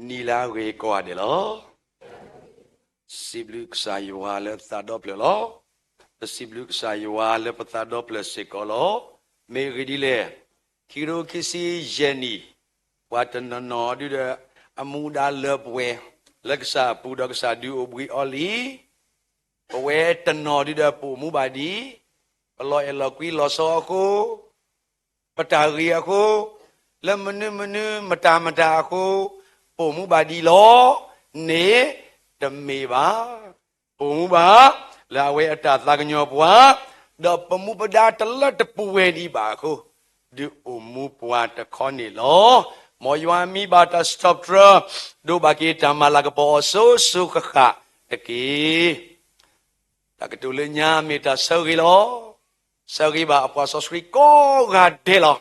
နံၤလၢအဂ့ၤကိးဂၤဒဲးလီၤ. စံးဘျုးကစၢ်ယွၤလၢသးဒီဖျၢၣ်လီၤ. ပစံးဘျုးကစၢ်ယွၤလၢပသးဒီဖျၢၣ်စ့ၢ်ကီးလီၤ. မ့ၢ်အဂ့ၢ်ဒ်လဲၣ်, ခံကထိခံဆံယဲၢ်နံၣ်, ပှၤတနီၤနီၤဒုဒီး အမူဒါလၢပှဲၤ လၢကစၢ်အပူၤဒီးကစၢ်ဒုးအိၣ်ဘှံးအီၤလံ. ပဝဲတနီၤဒုဒီးပအိၣ်မူဘၣ်ဒ် ပလီၤအဲၣ်လီၤကွံလီၤဆီအဃိ, ပတၢ်ဂ့ၤအဃိ, လၢမနုၤမနုၤမတၤမတၤအဃိ, ပအိၣ်မူဘၣ်ဒ်လီၤန့ၣ် တမ့ၢ်ဘၣ်. ပအိၣ်မူဘၣ် လၢအဝဲအတၢ်သးကညီၤပှၤ, ဒီးပမူပဒါတလၢတပူၤဝဲဒံးဘၣ်အဃိ, ဒုးအိၣ်မူပှၤတခီန့ၣ်လီၤ. မ်ယွၤမံဘၣ်တၢ်စံးထီၣ်ပတြၢၤ, ဒိးဘၣ်က့ၤတၢ်မၤလၤကပီၤအီၤစိၤစိၤဃၣ်ဃၣ်တက့ၢ်. တၢ်ကတိၤလၢညါမ့ၢ်တၢ်ဆၢဂ့ၤလီၤ. ဆၢဂ့ၤဘၣ်အပှၤစီဆှံကိးဂၤဒဲးလီၤ.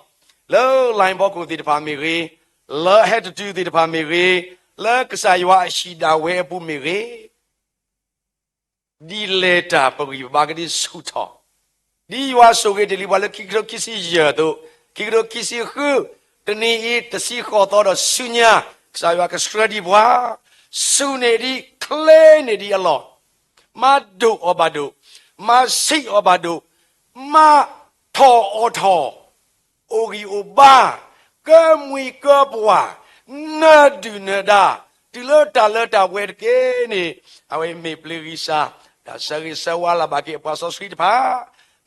လၢ line ဖီခိၣ်သ့ၣ်တဖၣ်မ့ၢ်ဂ့ၤ, လၢဟဲတတုၤသ့ၣ်တဖၣ်မ့ၢ်ဂ့ၤ, လၢကစၢ်ယွၤအဟံၣ်ဒၣ်ဝဲအပူၤမ့ၢ်ဂ့ၤ, ဒ်လဲၣ်တၢ်ပဂံၢ်ပဘါကဒုဆူၣ်ထီၣ်, ဒ်ယွၤဆိၣ်ဂ့ၤတ့ၢ်လံပှၤလၢခံကထိခံဆံယဲၢ်အသိး, ခံကထိခံဆံဃု, တနံၤအံၤတဆံဃိးသီဒီးဆူညါ, ကစၢ်ယွၤကဆှၢဒံးပှၤ, ဆူးန့ၢ်ဒံးချ့န့ၢ်ဒံးအလီၢ်, မၤဒိၣ်အီၤဘၣ်ဒိၣ်, မၤဆံးအီၤဘၣ်ဒိၣ်, မၤထီၣ်အီၤထီၣ်, အိၣ်ဂံၢ်အိၣ်ဘါ, ကဲမှံၤကဲပှၢ်, နၢၤဒုၣ်နၢၤဒါ, တုၤလၢတၢ်လၢတၢ်ပှဲၤတက့ၢ်န့ၣ်, အဝဲမ့ၢ်ပျ့ၤဂံၢ်စၢ်, တၢ်ဆၢဂ့ၤဆၢဝါလၢ်ဘၣ်က့ၤအပှၤစီဆှံတဖၣ်,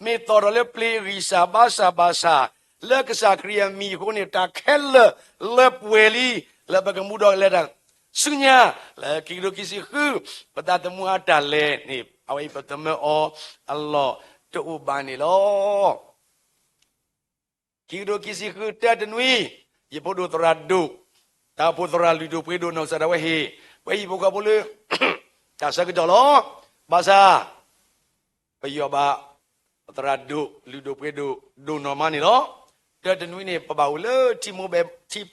မ့ၢ်သီၣ်ထီၣ်လၢပျ့ၤဂံၢ်စၢ်ဘါစၢ်ဘၣ်ဆၣ်, လၢကစၢ်ခရံာ်အမံၤအဃိန့ၣ် တၢ်ခဲလၢာ်လၢပှဲၤလံ, လၢပကမူဒီးလဲၤတၢ်ဆူညါ, လၢခံကထိခံဆံဃု, ပသးသမူအတၢ်လဲၤန့ၣ် အဝဲအံၤပသမၢအီၤအလီၢ်တအိၣ်ဘၣ်န့ၣ်လီၤ. ခံကထိခံဆံဃု တၢတနွံ, ယဖိဒိၣ်သရၣ်ဒိၣ်, တၢ်အိၣ်ဖှိၣ်သရၣ်လုၢ်ဒိၣ်ပှ့ၤဒိၣ်နီၢ်ကစၢ်ဒၣ်ဝဲဟ့ၣ်, ပှၤဟံၣ်ဖိဃီဖိလၢ တၢ်ဆၢကတီၢ်လီၤ. ဘၣ်ဆၣ် ပယီၤဘၣ် သရၣ်ဒိၣ်လုၢ်ဒိၣ်ပှ့ၤဒိၣ် ဒိၣ်နီၢ်မးန့ၣ်လီၤ. တၢတနွံန့ၣ် ပဘၣ်အိၣ်လၢ ထံ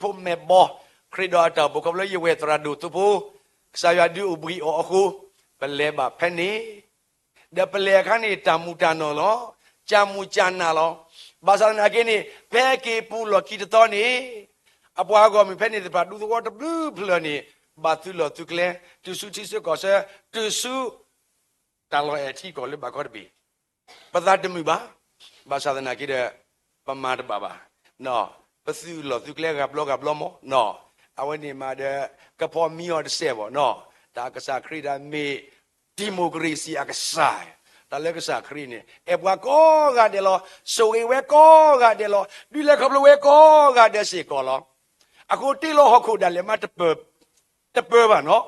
ဖိမဲာ်ဘီ ခရံာ်ဒီးအတၢ်အိၣ်ဖှိၣ်ခီဖျိလၢယဝဲၢ်သရၣ်ဒိၣ်သုးဖိ, ကစၢ်ယွၤဒုးအိၣ်ဘှံးအီၤအဃိ, ပလဲၤဘၣ်ဖဲန့ၣ် ဒီးပလဲၤအခါန့ၣ် တၢ်မူၤတၢ်နီၢ်လီၤ, ကၢ်မူၤကၢ်နးလီၤ. ဘၣ်ဆၣ်သနာ်က့န့ၣ် ဖဲက့ၤပူၤလီၢ်ခံတသီန့ၣ်, အပှၤဂီၢ်မုၢ်ဖဲန့ၣ်သ့ၣ်တဖၣ် ဒူသဝီတဘျုးဖျၢၣ်န့ၣ် ဘၣ်သုးလီၢ်သုးကျဲ, တုၤဆူထံဆၢကီၢ်ဆၢ, တုၤဆူ တၢ်လီၢ်အဲၣ်ထံကီၢ်လၢဘၣ်ကီတဘ့ၣ်, ပသးတမုာ်ဘၣ်. ဘၣ်ဆၣ်သနာ်က့ဒီး ပမၤတဘၣ်ဘၣ်, ပသုးလီၢ်သုးကျဲဂၤဘျီဂၤဘျီမး, အဝဲန့ၣ်မးဒီး ကဖီမံအီၤတစဲးဘၣ်, တၢ်ကစၢ်ခရံာ်ဒၣ်မ့ၢ် democracy အကစၢ်, တၢ်လၢကစၢ်ခရံာ်န့ၣ် အဲၣ်ပှၤကိးဂၤဒဲးလီၤ, ဆိၣ်ဂ့ၤဝဲကိးဂၤဒဲးလီၤ, ဒုးလဲၤခီဖျိဝဲကိးဂၤဒဲးစ့ၢ်ကီးလီၤ. အဃိတ့လီၤဟီၣ်ခိၣ်ဒၣ်လဲာ်မး တပၢၢ်ဘၣ်နီၤ,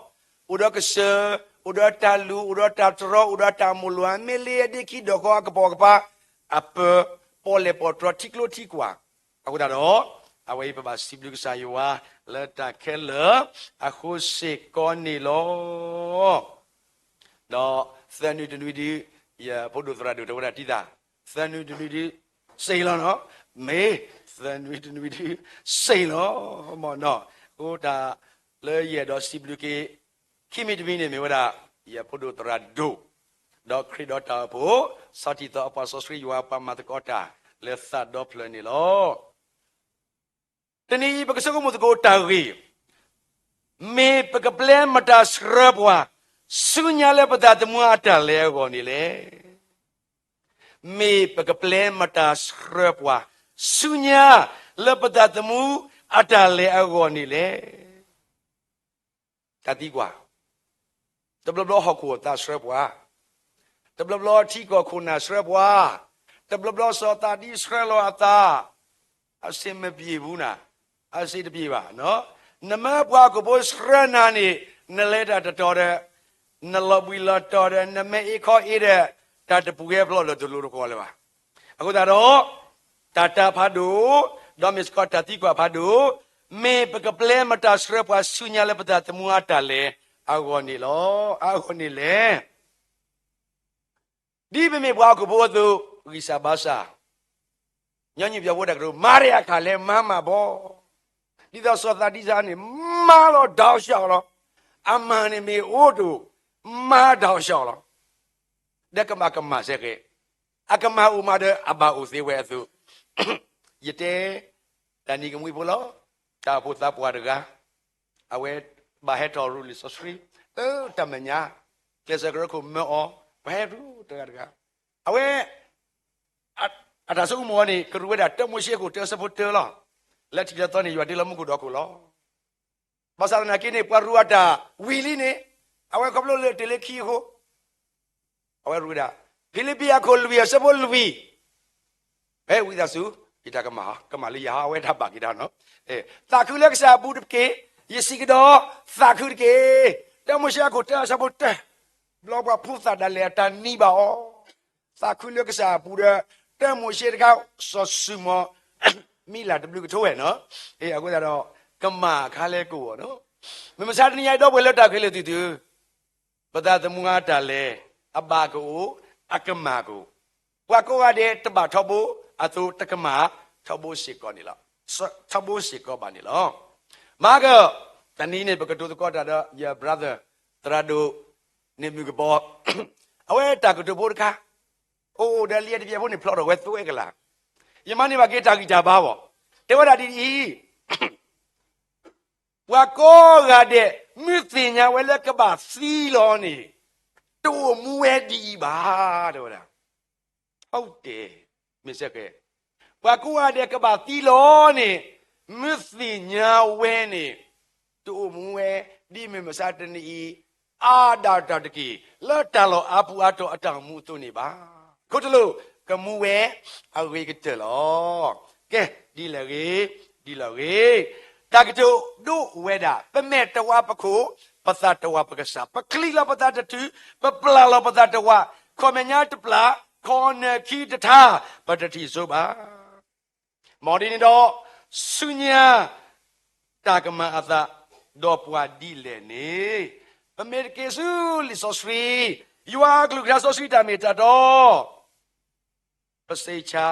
အိၣ်ဒီးကစၢၢ်, အိၣ်ဒီးတၢ်လူၤ, အိၣ်ဒီးတၢ်တြီ, အိၣ်ဒီးတၢ်မိၢ်လိာ်, အမ့ၢ်လ့အဒ့ခံဒီၣ်ဃီအကပိာ်ကပၤ, အပၢၢ်, ပီၣ်လဲၣ်ပီၣ်တြီထံကျိထံကွာ်, အဃိသတးဒီး အဝဲအံၤပဘၣ်စံးဘျုးကစၢ်ယွၤ လၢတၢ်ခဲလၢာ်အဃိစ့ၢ်ကီးန့ၣ်လီၤ. ဒီးသၢနွံတနွံဒု, ယဖိဒိၣ်သရၣ်ဒိၣ်တဲဝဲဒၣ်တံၢ်သး, သၢနွံတနွံဒု, စ့ၢ်လီၤနီၤ, မ့ၢ်သၢနွံတနွံဒု, စ့ၢ်လီၤ, မ့ၢ်နီၤ, အဃိတၢ်လၢယအဲၣ်ဒိးစံးဘျုးက့ၤ ခံမံၤတမံၤန့ၣ်မ့ၢ်ဝဲဒၣ် ယဖိဒိၣ်သရၣ်ဒိၣ်, ဒီးခရံာ်ဒီးတၢ်အိၣ်ဖှိၣ်, ဆီထံးသီအပှၤစီဆှံယွၤပှၤမၤသကိးတၢ် လၢသးဒီဖျၢၣ်န့ၣ်လီၤ. တနံၤအံၤ ပကဆိကမိၣ်သကိးတၢ်ဂ့ၢ်, မ့ၢ်ပကပျဲမတၤဆှၢပှၤ ဆူညါလၢပသးသမူအတၢ်လဲၤအဂီၢ်န့ၣ်လဲၣ်. မ့ၢ်ပကပျဲမတၤဆှၢပှၤ ဆူညါလၢပသးသမူအတၢ်လဲၤအဂီၢ်န့ၣ်လဲၣ်. တၢ်သံကွၢ်, တဘျီဘျီဟီၣ်ခိၣ်အသးဆှၢပှၤ, တဘျီဘျီထံကီၢ်ခိၣ်နၢ်ဆှၢပှၤ, တဘျီဘျီစီၤသးဒံဆှၢလီၤအသး, အစ့မပျ့ၤဘူးနၤ, အစ့တပျ့ၤဘၣ်. နမ့ၢ်ပှၤဟီၣ်ခိၣ်ဖိဆှၢနၤန့ၣ် နလဲၤတၢ်တတီၤဒီး, နလီၤဘှံးလီၤတီၤဒီး, နမ့ၢ်အ့ခီအ့ဒီး, တၢ်တပူၤဃဲဖျိးလၢတလိၤတဃီၤလၢၤဘၣ်. အဃိသတးဒီး တၢ်တၢ်ဖးဒိၣ်, ဒီးမ့ၢ်စ့ၢ်ကီးတၢ်သံကွၢ်ဖးဒိၣ်, မ့ၢ်ပကပျဲမတၤဆှၢပှၤဆူညါလၢပသးသမူအတၢ်လဲၤအဂီၢ်န့ၣ်လီၤ, အဂီၢ်န့ၣ်လဲၣ်. ဒ်ပမ့ၢ်ပှၤဟီၣ်ခိၣ်ဖိအသိး, ဂံၢ်စၢ်ဘါစၢ်, ညီနုၢ်ပၠီဖိတၢ်ကတိၤ မၤတ့ၢ်အခါလဲၣ် မၤမးဘီ, ဒ်သိးစီၤသးဒံစၢ်န့ၣ် မၤလီၤဒီးစှီၤလီၤ, အမၤန့ၣ်မ့ၢ်အိၣ်တအိၣ်, မၤဒီးစှီၤလီၤ. ဒီးကမၣ်ကမၣ်စ့ၢ်ကီး, အကမၣ်အိၣ်မးဒီးအဘၣ်အိၣ်သ့ဝဲအသိး, ယတဲ တၢ်နံၤကမှံဖိလီၤ, တၢ်အိၣ်ဖှိၣ်သးပှၢ်တဂၤ, အဝဲ ဘၣ်ဟဲထီၣ်ရူၢ်လံာ်စီဆှံ, လၢတၢ်မဲာ်ညါ, ကျဲးစၢးကရၢခိၣ်မၢအီၤ, ပှၤဟဲရူၢ်တဂၤတဂၤ, အဝဲ အတၢ်ဆိကမိၣ်အီၤန့ၣ် ကရူၢ်ဝဲဒၣ်တၢမိၤၡ့အခိၣ်တၢအဆၢဖိတၢလီၤ. လၢထံးလၢသီန့ၣ် ယွၤတ့လီၤမူခိၣ်ဒီးခိၣ်လီၤ. ဘၣ်ဆၣ်သနာ်က့န့ၣ် ပှၤရူၢ်အတၢ်ဝံၤလံန့ၣ်, အဝဲခီဖျိလၢတ့ၢ်လၢခံအဃိ, အဝဲရူၢ်ဝဲဒၣ်, ဖံလံးပံးအခိၣ်လွံၢ်အဆၢဖိလွံၢ်, ဖဲဝံသးစူၤ, ယတၢ်ကမၣ်, ကမၣ်လၢယဟါ အဝဲတၢ်ဘၣ်က့ၤတၢ်နီၤ, သးခုလၢကစၢ်အပူၤတက့ၢ်, ယစံးကဒီး, သးခုတက့ၢ်. တၢမိၤၡ့အခိၣ်တၢအဆၢဖိတၢ, ဘျီပှၤဖိသၣ်ဒၣ်လဲာ်အတၢ်နံၤဘၣ်အီၤ သးခုလၢကစၢ်အပူၤဒီး တၢမိၤၡ့တခါ စီၤစုၤမီၤ မံလၢ်တဘျုးကထိဝဲနီၤ, အဃိသတးဒီး ကမၣ်အခါလဲၣ်ကအိၣ်နီၤ, မုၢ်မဆါတနံၤညါအံၤ ဒီပုၢ်ဝဲၢ်လၢတၢ်ခဲလၢာ်သုသု, ပသးသမူအတၢ်လဲၤ အဘၣ်ကအိၣ်, အကမၣ်ကအိၣ်, ပှၤကိးဂၤဒဲးတဘၣ်ထီဘိအသိး တကမၣ်ထီဘိစ့ၢ်ကီးန့ၣ်လီၤ, ထီဘိစ့ၢ်ကီးဘၣ်န့ၣ်လီၤ. မၤက, တနံၤန့ၣ် ပကတိၤသကိးတၢ်ဒီးယ brother သရၣ်ဒိၣ် န့ၣ်မုၢ်ကဘီ, အဝဲတၢ်ကတိၤဖိတခါ, အိၣ်အိၣ်ဒီးလံာ်တဘျီဖိန့ၣ် ဖျီထီၣ်ဝဲသွဲကလာ်, ယမၤန့ၢ်ဘၣ်က့ၤတၢ်ဂံၢ်တၢ်ဘါအီၤ, တဲဝဲဒၣ်ဒ်အံၤ, ပှၤကိးဂၤဒဲး မ့ၢ်သ့ၣ်ညါဝဲလၢကဘၣ်သံလီၤန့ၣ်, တအိၣ်မူဝဲဒ်အံၤဘၣ်, တဲဝဲဒၣ်, မ့ၢ်စ့ၢ်ကီး, ပှၤကိးဂၤဒဲးကဘၣ်သံလီၤန့ၣ်, မ့ၢ်သ့ၣ်ညါဝဲန့ၣ်, တအိၣ်မူဝဲ ဒ်မုၢ်မဆါတနံၤအံၤ အါဒၣ်တၢ်တက့ၢ် လၢတၢ်လီၢ်အါပူၤအါတီၤအတၢ်အိၣ်မူအသိးန့ၣ်ဘၣ်. ခိၣ်တလိၣ် ကမူဝဲအဂ့ၤကတၢၢ်လီၤ. ကဲ, ဒ်လဲၣ်ဂ့ၤ, ဒ်လဲၣ်ဂ့ၤ, တၢ်ကတိၤဒိဝဲဒၣ် ပမဲာ်တဝးပခိၣ်, ပသးတဝးပကစၢ်, ပချံးလီၤပသးတတုၤ, ပပျၢ်လီၤပသးတဝး, ခီၣ်မဲာ်ညါတပျၢ်, ခီၣ်နၢၣ်ခံတထါ, ပတထံၣ်စိဘၣ်. မ်ဒ်န့ၣ်ဒီး, ဆူညါ တၢ်ကမၤအသး ဒီးပှၤဒ်လဲၣ်န့ၣ်, ပမ့ၢ်တက့ၤဆူလံာ်စီဆှံ, ယွၤအကလုၢ်ကထါစီဆှံတၢ်မ့ၢ်တၢ်တီ, ပစံးဆၢ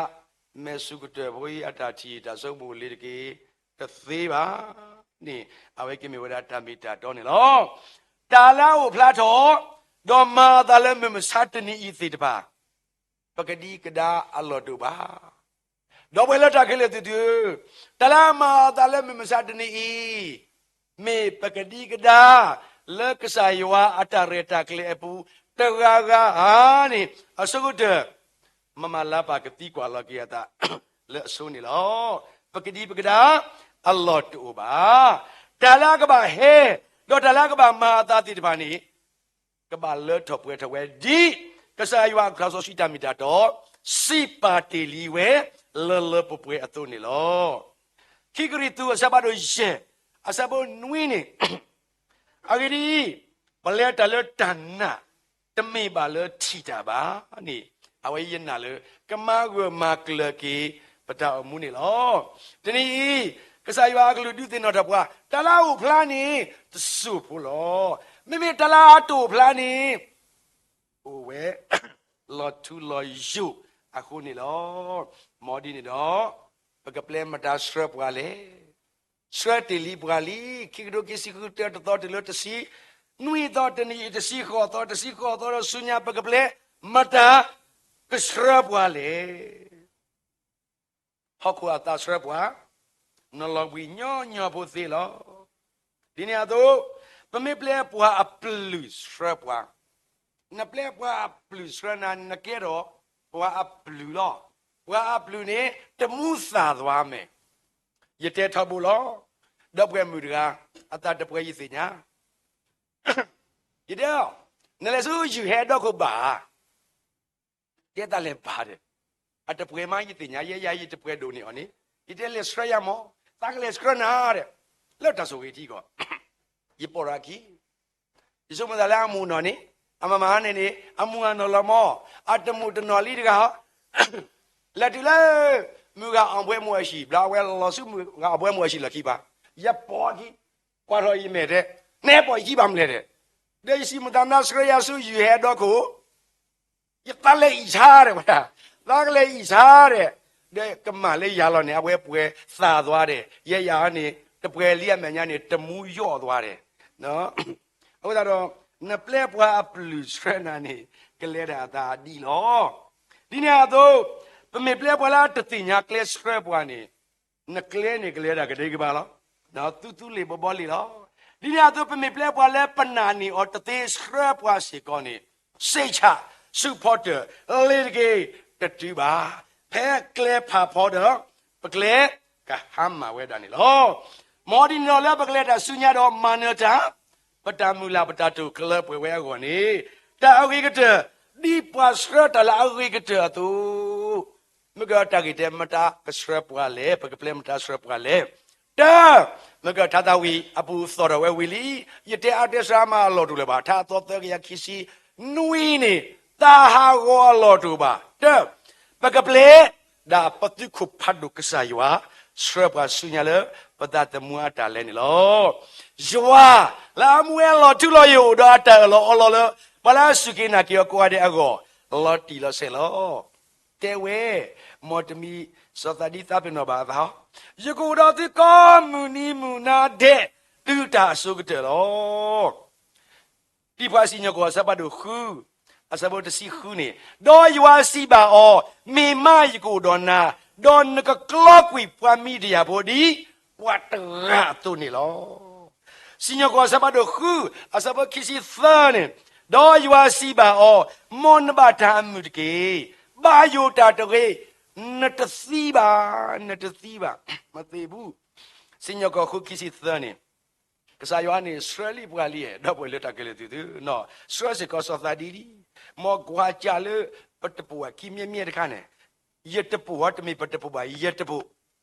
မဲာ်ဆူၣ်ကတၢၢ်ဖိအံၤ အတၢ်ထံၣ်တၢ်ဆိကမိၣ်လံတက့ၢ်, တသ့ဘၣ်န့ၣ်, အဝဲကမ့ၢ်ဝဲဒၣ်တၢ်မ့ၢ်တၢ်တီန့ၣ်လီၤ. တၢ်လၢအအိၣ်ဖျါထီၣ်, ဒီးမၤအသးလၢမုၢ်မဆါတနံၤအံၤသ့ၣ်တဖၣ်, ပကဒံကဒါအလီၢ်တအိၣ်ဘၣ်. ဒီပုၢ်ဝဲၢ်လၢတၢ်ခဲလၢာ်သုသုဧၢ, တၢ်လၢအမၤအသးလၢမုၢ်မဆါတနံၤအံၤ, မ့ၢ်ပကဒံကဒါ လၢကစၢ်ယွၤအတၢ်ရဲၣ်တၢ်ကျဲၤအပူၤ တဂၤဂၤဧါန့ၣ်, အဆိကတၢၢ် မမၤလၢပၢ်ကသံကွၢ်လီၤက့ၤအသး လၢအဆိန့ၣ်လီၤ. ပကဒံပကဒါ အလီၢ်တအိၣ်ဘၣ်. တၢ်လၢအကဘၣ်ဟဲ, ဒီးတၢ်လၢအကဘၣ်မၤအသးသ့ၣ်တဖၣ်န့ၣ် ကဘၣ်လၢထီၣ်ပှဲၤထီၣ်ဝဲဒ် ကစၢ်ယွၤအကလုၢ်ကထါစီဆှံတၢ်မ့ၢ်တၢ်တီ စံးပာ်တ့ၢ်လံဝဲ လၢလၢပှဲၤပှဲၤအသိးန့ၣ်လီၤ. ခံကရံၣ်သူးအဆၢဖးဒိၣ်ယဲၢ် အဆၢဖိနွံန့ၣ်, အဂ့ၢ်ဒ်အံၤ, ပလဲၤတၢ်လၢတၢ်နာ် တမ့ၢ်ဘၣ်လၢထံၣ်တၢ်ဘၣ်န့ၣ်, အဝဲယနာ်လၢ ကမၤဂၢၢ်မၤကျၢၤက့ၤ ပတၢ်အိၣ်မူန့ၣ်လီၤ. တနံၤအံၤ, ကစၢ်ယွၤအကလုၢ်ဒုးသ့ၣ်နီၣ်ထီၣ်ပှၤ, တၢ်လၢအအိၣ်ဖျါန့ၣ် တစိၢ်ဖိလီၤ. မ့မ့ၢ်တၢ်လၢအတအိၣ်ဖျါန့ၣ် အိၣ်ဝဲ လီၤထူလီၤယိာ်အဃိန့ၣ်လီၤ. မ်ဒ်န့ၣ်ဒီး, ပကပျဲမတၤဆှၢပှၤလဲၣ်. ဆှၢတ့ၢ်လံပှၤလံ, ခံကထိခံဆံဃု တၢတသီတုၤလၢတဆံနွံသီ, တနံၤအံၤတဆံဃိးသီ, တဆံဃိးသီဒီးဆူညါ ပကပျဲမတၤကဆှၢပှၤလဲၣ်. ဟီၣ်ခိၣ်အသးဆှၢပှၤ, နလီၤဘှံးညီညီဖိသ့လီၤ. ဒ်န့ၣ်အသိး, ပမ့ၢ်ပျဲပှၤအပျုၢ်ဆှၢပှၤ, နပျဲပှၤအပျုၢ်ဆှၢနၤန့ၣ် နကဲထီၣ်ပှၤအပျုၢ်လီၤ. ပှၤအပျုၢ်န့ၣ် တမူသးသွါမဲာ်. ယတဲထီဘိလီၤ. ဒီပုၢ်ဝဲၢ်မုၣ်တဂၤ, အသးတပှဲၤယသ့ၣ်ညါ ယတဲ, နလဲၤဆူယုၢ်ဟဲဒီခိၣ်ဘၣ်ဧါ. တဲသးလဲၤဘၣ်ဒီး, အတပှဲၤမးယသ့ၣ်ညါ, ယဲယၤယတပှဲၤဒိၣ်န့ၢ်အီၤန့ၣ်, ယတဲလဲၤဆှၢယၤမး, သးကလဲၤဆှၢနၤဒီး, လၢတၢ်ဆိၣ်ဂ့ၤထံကီၢ်, ယပိာ်ရၤခံ ယဆိကမိၣ်သးလၢအမုၢ်နီၢ်န့ၣ်, အမၤမၤန့ၣ်န့ၣ် အမုၢ်ဂၤနီၢ်လီၤမး, အတမုၢ်တနီၢ်လံတဂၤ, လဲၤတုၤလၢ မုၢ်ဂၤအီၣ်ဘှဲမုၢ်အဟံၣ်, ဘျီအဝဲလီၤဆူမုၢ်ဂၤအီၣ်ဘှဲမုၢ်အဟံၣ်လီၢ်ခံဘၣ်, ယပိာ်အခံ, ကွၢ်ထီၣ်အံၤမဲာ်တဲ, နဟဲပိာ်ယခံဘၣ်မနုၤလဲၣ်ဒီး, ဒီးယစံးမုၢ်သးနါဆှၢယၤဆူယုၢ်ဟဲဒီခိၣ် ယသးလဲၤအံၣ်ဆါဒီးဝဲဒၣ်, သးကလဲၤအံၣ်ဆါဒီး, ဒီးကမၣ်လၢယၤလီၤန့ၣ် အဝဲပှဲၤသးသွါဒီး, ယဲယၤန့ၣ် တပှဲၤလံအမဲာ်ညါန့ၣ် တမူယီၣ်သွါဒီး, အဃိသတးဒီး, နပျဲပှၤအပျုၢ်ဆှၢနၤန့ၣ် ကလဲၤဒၣ်အသးဒ်လီၤ. ဒ်န့ၣ်အသိး, ပမ့ၢ်ပျဲပှၤလၢတသ့ၣ်ညါကျဲဆှၢပှၤန့ၣ်, နကျဲန့ၣ်ကလဲၤဒၣ်ကဒံကဘၣ်လီၤ. သူသူလ့ၤဘီဘီလ့ၤလီၤ. ဒ်န့ၣ်အသိး ပမ့ၢ်ပျဲပှၤလၢပနာ်န့ၢ်အီၤတသ့ ဆှၢပှၤစ့ၢ်ကီးန့ၣ်, စ့ၣ်ဆၣ်ဆူဖီတၢၣ်လ့ၤတက့ၢ်, တတုၤဘၣ်. ဖဲကျဲဖးဖီဒီး ပကျဲကဟါမၢ်ဝဲဒၣ်န့ၣ်လီၤ. မ်ဒ်န့ၣ်ဒီး လၢပကလဲၤတၢ်ဆူညါဒီးမၤနၢၤတၢ်, ပတၢ်မုၢ်လၢ်ပတၢ်တိာ်ကျၢၤပှဲၤဝဲအဂီၢ်န့ၣ်, တၢ်အဂ့ၤကတၢၢ်, ဒ်ပှၤဆှၢတၢ်လၢအဂ့ၤကတၢၢ်အသိး မ့ၢ်ကတၢ်ဂ့ၢ်တဲ မတၤကဆှၢပှၤလဲၣ်, ပကပျဲမတၤဆှၢပှၤလဲၣ်. တၢ, မ့ၢ်ကထါသးဝံၣ်အပူၤသီၣ်ထီၣ်ဝဲဝံၤလံ, ယတဲအါတဲစှၤမးအလီၢ်တအိၣ်လၢၤဘၣ်, ထါအသီသၢကယၤခံဆံနွံန့ၣ်, တၢ်ဟးဂီၤအလီၢ်တအိၣ်ဘၣ်. တၢ, ပကပျဲဒၣ်ပသုးခိၣ်ဖးဒိၣ်ကစၢ်ယွၤ, ဆှၢပှၤဆူညါလၢ ပသးသမူအတၢ်လဲၤန့ၣ်လီၤ. ယွၤလၢအမူဝဲလီၤထူလီၤယိာ် ဒီးအတၢ်အၢၣ်လီၤအီလီၤလၢ ပှၤလၢအစူၢ်က့ၤနာ်က့ၤအီၤကိးဂၤဒဲးအဂီၢ်, လီၤတံၢ်လီၤဆဲးလီၤ. တဲဝဲ, မ်တမံၤစီၤသးဒံသးပ့ၤနီၣ်ဘၣ်အသး, ယကအိၣ်ဒီးသုကိးမုၢ်နံၤမုၢ်နၤဒဲး တုၤတၢ်အစိၤကတၢၢ်လီၤ. လံာ်ပှၤစံၣ်ညီၣ်ကွီၢ်အဆၢဖးဒိၣ်ဃု, အဆၢဖိတဆံဃုန့ၣ်, ဒီးယွၤစံးဘၣ်အီၤ, မ့ၢ်မးယကအိၣ်ဒီးနၤ, ဒီးနကကျီကွံာ်ပှၤမံၤဒယၣ်ဖိဒ် ပှၤတဂၤအသိးန့ၣ်လီၤ. စံၣ်ညီၣ်ကွီၢ်အဆၢဖးဒိၣ်ဃု, အဆၢဖိခံဆံသၢန့ၣ်, ဒီးယွၤစံးဘၣ်အီၤ, မ်နဘၣ်တၢ်အမုာ်တက့ၢ်, ဘၣ်ယိၣ်တၢ်တဂ့ၤ, နတသံဘၣ်, နတသံဘၣ်, မသ့ဘူး. စံၣ်ညီၣ်ကွီၢ်ဃုခံဆံသၢန့ၣ်, ကစၢ်ယွၤန့ၣ် ဆှၢလံပှၤလံ, ဒီပုၢ်ဝဲၢ်လၢတၢ်ကလဲၤသုသု, ဆှၢစ့ၢ်ကီးစီၤသးဒံလံ. မ်ကွၢ်ကၢ်လၢပတပိာ်အခံမ့ၢ်မ့ၢ်တခါန့ၣ်, ယတပိာ်ဟီ တမ့ၢ်ပတပိာ်ဘၣ်, ယတပိာ်,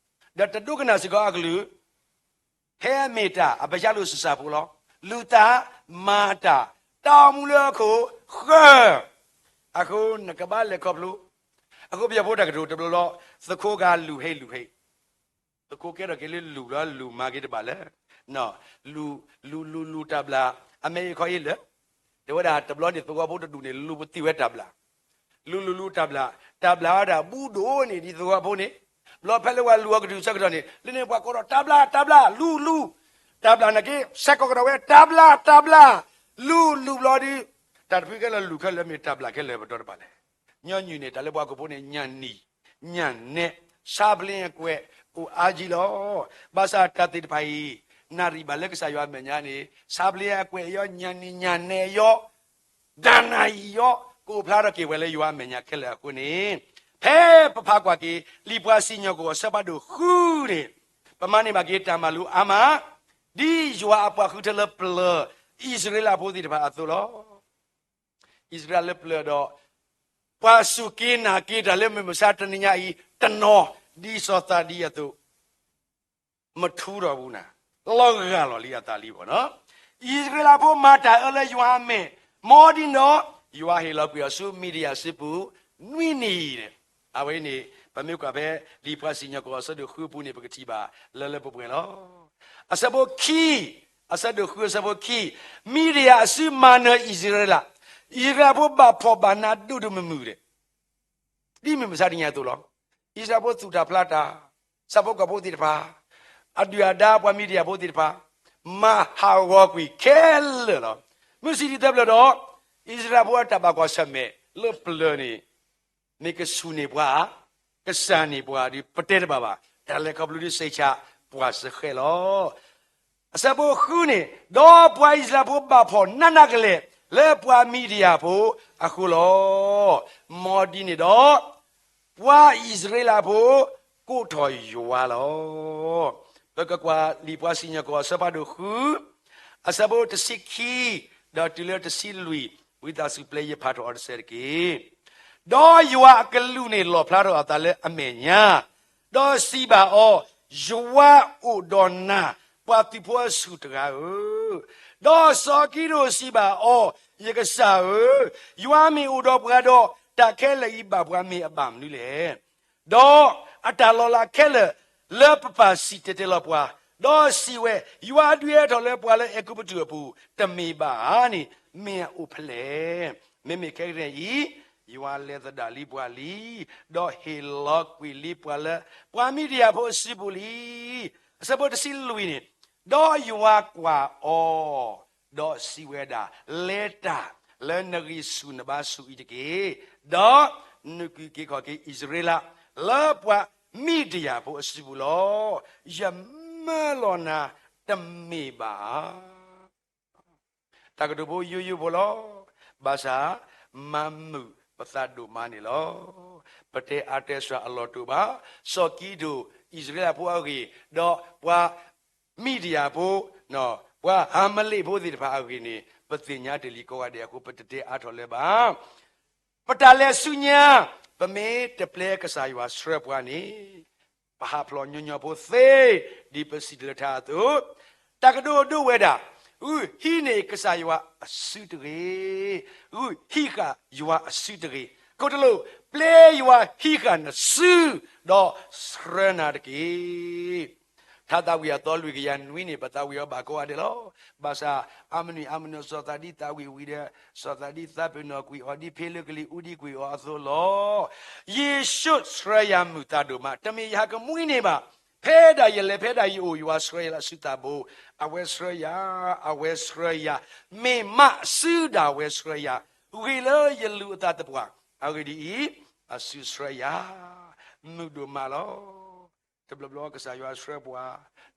ဒီးတဒိကနၣ်စ့ၢ်ကီးအကလုၢ်, ဖဲအမ့ၢ်တၢ်အဘၣ်ယါလိာ်ဆူၣ်စၢ်ဖိလီၤ. လူၤသးမၤတၢ်, တၢ်အိၣ်မူလၢအခိၣ်ဃၢၤ, အဃိနကဘၣ်လဲၤခီဖျိ, အဃိပယီၤဖိတၢ်ကတိၤတဘျီလီၤ, သခိးကလူၤဟ့လူၤဟ့ သကိးကဲထီၣ်က့ၤလၢလူၤလီၤ လူၤမၤက့ၤတဘၣ်လၢ, လူၤလူၤလူၤလူၤတၢ်ဘျၣ်, အမဲာ်အံၤခီအံၤလၢာ်, တဲဝဲဒၣ်တဘျီန့ၣ် သဝီဖိတဒူၣ်န့ၣ် လူၤပသံၣ်ဝဲတၢ်ဘျၣ်, လူၤလူၤလူၤတၢ်ဘျၣ်, တၢ်ဘျၣ်ဝဲဒၣ်ဘူးဒိၣ်န့ၣ် ဒ်သဝီဖိန့ၣ်, ဘျီဖဲလၢပှၤလူၤအီၤကတုၤဆၢကတီၢ်န့ၣ် လၢန့ၣ်ပှၤကိးထီၣ် တၢ်ဘျၣ် တၢ်ဘျၣ် လူၤလူၤ, တၢ်ဘျၣ်နာ်က့ ဆဲးကိးကဒီးဝဲ တၢ်ဘျၣ် တၢ်ဘျၣ်, လူၤလူၤဘျီဒီး, တၢ်တဖုခဲလၢာ်လူၤခဲလၢာ် မ့ၢ်တၢ်ဘျၣ်ခဲလၢာ်ပတီၢ်တဘၣ်လဲၣ်. ညီနုၢ်န့ၣ် တၢ်လၢပှၤဟီၣ်ခိၣ်ဖိန့ၣ် ညၣ်နံၤ, ညၣ်နဲ, ဆါဘျ့အကွဲး အိၣ်အါကံလီၤ. ဘၣ်ဆၣ်တၢ်သ့ၣ်တဖၣ်အံၤ နၣ်ရံၣ်ဘၣ်လၢကစၢ်ယွၤအမဲာ်ညါန့ၣ် ဆါဘျ့အကွဲးအံၤ ညၣ်နံၤညၣ်နဲအံၤ, တၢ်နၣ်ရံၣ်အံၤ ကအိၣ်ဖျါထီၣ်က့ၤဝဲလၢယွၤအမဲာ်ညါခဲလၢာ်အဃိန့ၣ်, ဖဲပဖးကွၢ်က့ၤ လံာ်ပှၤစံၣ်ညီၣ်ကွီၢ်အဆၢဖးဒိၣ်ဃုန့ၣ်, ပမၤန့ၢ်ဘၣ်က့ၤတၢ်မၤလိအါမး, ဒ်ယွၤအပှၤဃုထၢလၢပျၢၤ အံၣ်စရ့လးဖိသ့ၣ်တဖၣ်အသိးလီၤ. အံၣ်စရ့လးလၢပျၢၤဒီး ပှၤစူၢ်က့ၤနာ်က့ၤတၢ်လၢမုၢ်မဆါတနံၤညါအံၤ တနီၤ ဒ်စီၤသးဒံအသိး မထူထီၣ်ဘူးနၤ, လီၤဂာ်လီၤလံအသးလံဘၣ်နီၤ. အံၣ်စရ့လးဖိမၤတၢ်အၢလၢယွၤအမဲာ်, မ်ဒ်န့ၣ်ဒီး ယွၤဟ့ၣ်လီၤကွံာ်အီၤဆူမံၤဒယၣ်စုပူၤ နွံနံၣ်ဒီး, အဝဲန့ၣ် ပမ့ၢ်ကွၢ်ဖဲ လံာ်ပှၤစံၣ်ညီၣ်ကွီၢ်အဆၢဒိၣ်ဃုအပူၤန့ၣ် ပကထံၣ်ဘၣ်လၢလၢပှဲၤပှဲၤလီၤ. အဆၢဖိခံ, အဆၢဒိၣ်ဃုအဆၢဖိခံ, မံၤဒယၣ်အစုမၤနၢၤအံၣ်စရ့လး, အံၣ်စရ့လးဖိဘၣ်ဖှီၣ်ဘၣ်နးဒိၣ်ဒိၣ်မုၢ်မုၢ်ဒီး ဒ်မုၢ်မဆါတနံၤအသိးလီၤ. အံၣ်စရ့လးဖိသူၣ်တၢ်ဖျးတၢ်, ဆၣ်ဖိကီၢ်ဖိသ့ၣ်တဖၣ်, အဒုၣ်အဒါပှၤမံၤဒယၣ်ဖိသ့ၣ်တဖၣ်, မၤဟးဂီၤကွံာ်ခဲလၢာ်လီၤ. မုၢ်ဆံးဒ်သၢဖျၢၣ်ဒီး အံၣ်စရ့လးဖိအတၢ်ဘၣ်ကွၢ်ဆၢၣ်မဲာ်လၢပျၢၤန့ၣ် မ့ၢ်ကဆူၣ်န့ၢ်ပှၤဧါ, ကစၢ်န့ၢ်ပှၤဧါဒီး ပတဲတဘၣ်ဘၣ်. တၢ်လဲၤခီဖျိဒ်စ့ၢ်ကီး ပှၤစဲဃဲလီၤ. အဆၢဖိဃုန့ၣ်, ဒီးပှၤအံၣ်စရ့လးဖိဘၣ်ဖှီၣ်နးနးကလဲာ် လၢပှၤမံၤဒယၣ်ဖိအဃိလီၤ. မ်ဒ်န့ၣ်ဒီး ပှၤအံၣ်စရ့လးဖိကိးထီၣ်ယွၤလီၤ. ပကကွၢ်လံာ်ပှၤစံၣ်ညီၣ်ကွီၢ်အဆၢဖးဒိၣ်ဃု, အဆၢဖိတဆံခံ, ဒီးတုၤလၢတဆံလွံၢ်, ဝံသးစူၤပျဲယဖးထီၣ်အီၤတစဲးတက့ၢ်. ဒီးယွၤအကလူးန့ၣ်လီၣ်ဖျါထီၣ်အသးလၢအမဲာ်ညါ, ဒီးစံးဘၣ်အီၤ, ယွၤအိၣ်ဒီးနၤ, ပှၤသုးဖိအဆူၣ်တဂၤဧၢ. ဒီးစီၤကံးဒဧိၣ်စံးဘၣ်အီၤ, ယကစၢ်ဧၢ, ယွၤမ့ၢ်အိၣ်ဒီးပှၤဒီး, တၢ်ခဲလၢာ်အံၤဘၣ်ပှၤမ့ၢ်အဘၣ်မနုၤလဲၣ်. ဒီးအတၢ်လီၤလးခဲလၢာ်လၢပပၢ်စံၣ်တဲၤတဲလီၤပှၤ, ဒီးစံးဝဲ, ယွၤအဒုးဟဲထီၣ်လၢပှၤလၢအဲၤကူပတူးအပူၤ တမ့ၢ်ဘၣ်ဧါန့ၣ် မ့ၢ်အအိၣ်ဖဲလဲၣ်. မ့မ့ၢ်ခဲကနံၣ်အံၤ, ယွၤလဲၤသဒၣ်လံပှၤလံ, ဒီးဟ့ၣ်လီၤကွံာ်လံပှၤလၢ ပှၤမံၤဒယၣ်ဖိအစုပူၤလံ. အဆၢဖိတဆံလွံၢ်န့ၣ်, ဒီးယွၤကွၢ်အီၤ, ဒီးစံးဝဲဒၣ်, လဲၤတၢ်လၢနဂံၢ်ဆူၣ်နဘါဆူၣ်အံၤတက့ၢ်. ဒီးနုာ်ကွံာ်က့ၤခီၣ်က့ၤအံၣ်စရ့လး လၢပှၤမံၤဒယၣ်ဖိအစုပူၤလီၤ. ယမၢလီၤနၤတမ့ၢ်ဘၣ်ဧါ. တၢ်ကတိၤဖိယိယိဖိလီၤ. ဘၣ်ဆၣ် မၤမုာ်ပသးဒိၣ်မးန့ၣ်လီၤ. ပတဲအါတဲစှၤအလီၢ်တအိၣ်ဘၣ်. စီၤကံဒိၣ် အံၣ်စရ့လးဖိအဂ့ၢ်, ဒီးပှၤမံဒယၣ်ဖိ, ပှၤအၤမးလ့းဖိသ့ၣ်တဖၣ်အဂ့ၢ်န့ၣ် ပသ့ၣ်ညါတ့ၢ်လံကိးဂၤဒဲးအဃိ ပတတဲအါထီၣ်လၢၤဘၣ်. ပတၢ်လဲၤဆူညါ, ပမ့ၢ်တပျဲကစၢ်ယွၤဆှၢပှၤန့ၣ် ပဟးဖျိးညီညီဖိသ့, ဒ်ပစံးတၢ်လၢထါအသိး, တၢ်ကဒိးဒိဝဲဒၣ်, ဂုာ်ဟံးန့ၢ်ကစၢ်ယွၤအစုတဂ့ၤ, ဂုာ်ဟံးဃာ်ယွၤအစုတဂ့ၤ, ခိၣ်တလိာ်, ပျဲယွၤဟံးဃာ်နစု, ဒီးဆှၢနၤတက့ၢ်. ထါသးဝံၣ်အသီလွံၢ်ကယၤနွံန့ၣ် ပသးဝံၣ်အီၤဘၣ်ကိးဂၤဒဲးလီၤ. ဘၣ်ဆၣ် အါမနုၤအါမနုၤ စီၤသးဒံသးဝံၣ်ဝံၤဒီး စီၤသးဒံသးပ့ၤနီၣ်ကွံာ်အီၤ ဒ်ဖဲလၢကလံၤအူဒံကွံာ်အီၤအသိးလီၤ. ယ့ၣ်ၡူးဆှၢယၤမုာ်သးဒိၣ်မး, တမ့ၢ်ယဟးကမှံန့ၣ်ဘၣ်. ဖဲဒၣ်ယလဲၤ ဖဲဒၣ်ယအိၣ် ယွၤဆှၢယၤလၢအစုသးဘိ, အဝဲဆှၢယၤ, အဝဲဆှၢယၤ, မ့ၢ်မးအစုဒၣ်ဝဲဆှၢယၤ, ဂ့ၤလၢယလူၤအသးသပှၢ်, အဂ့ၢ်ဒ်အံၤ, အစုဆှၢယၤ, မုာ်ဒိၣ်မးလီၤ. တဘျီဘျီကစၢ်ယွၤဆှၢပှၤ,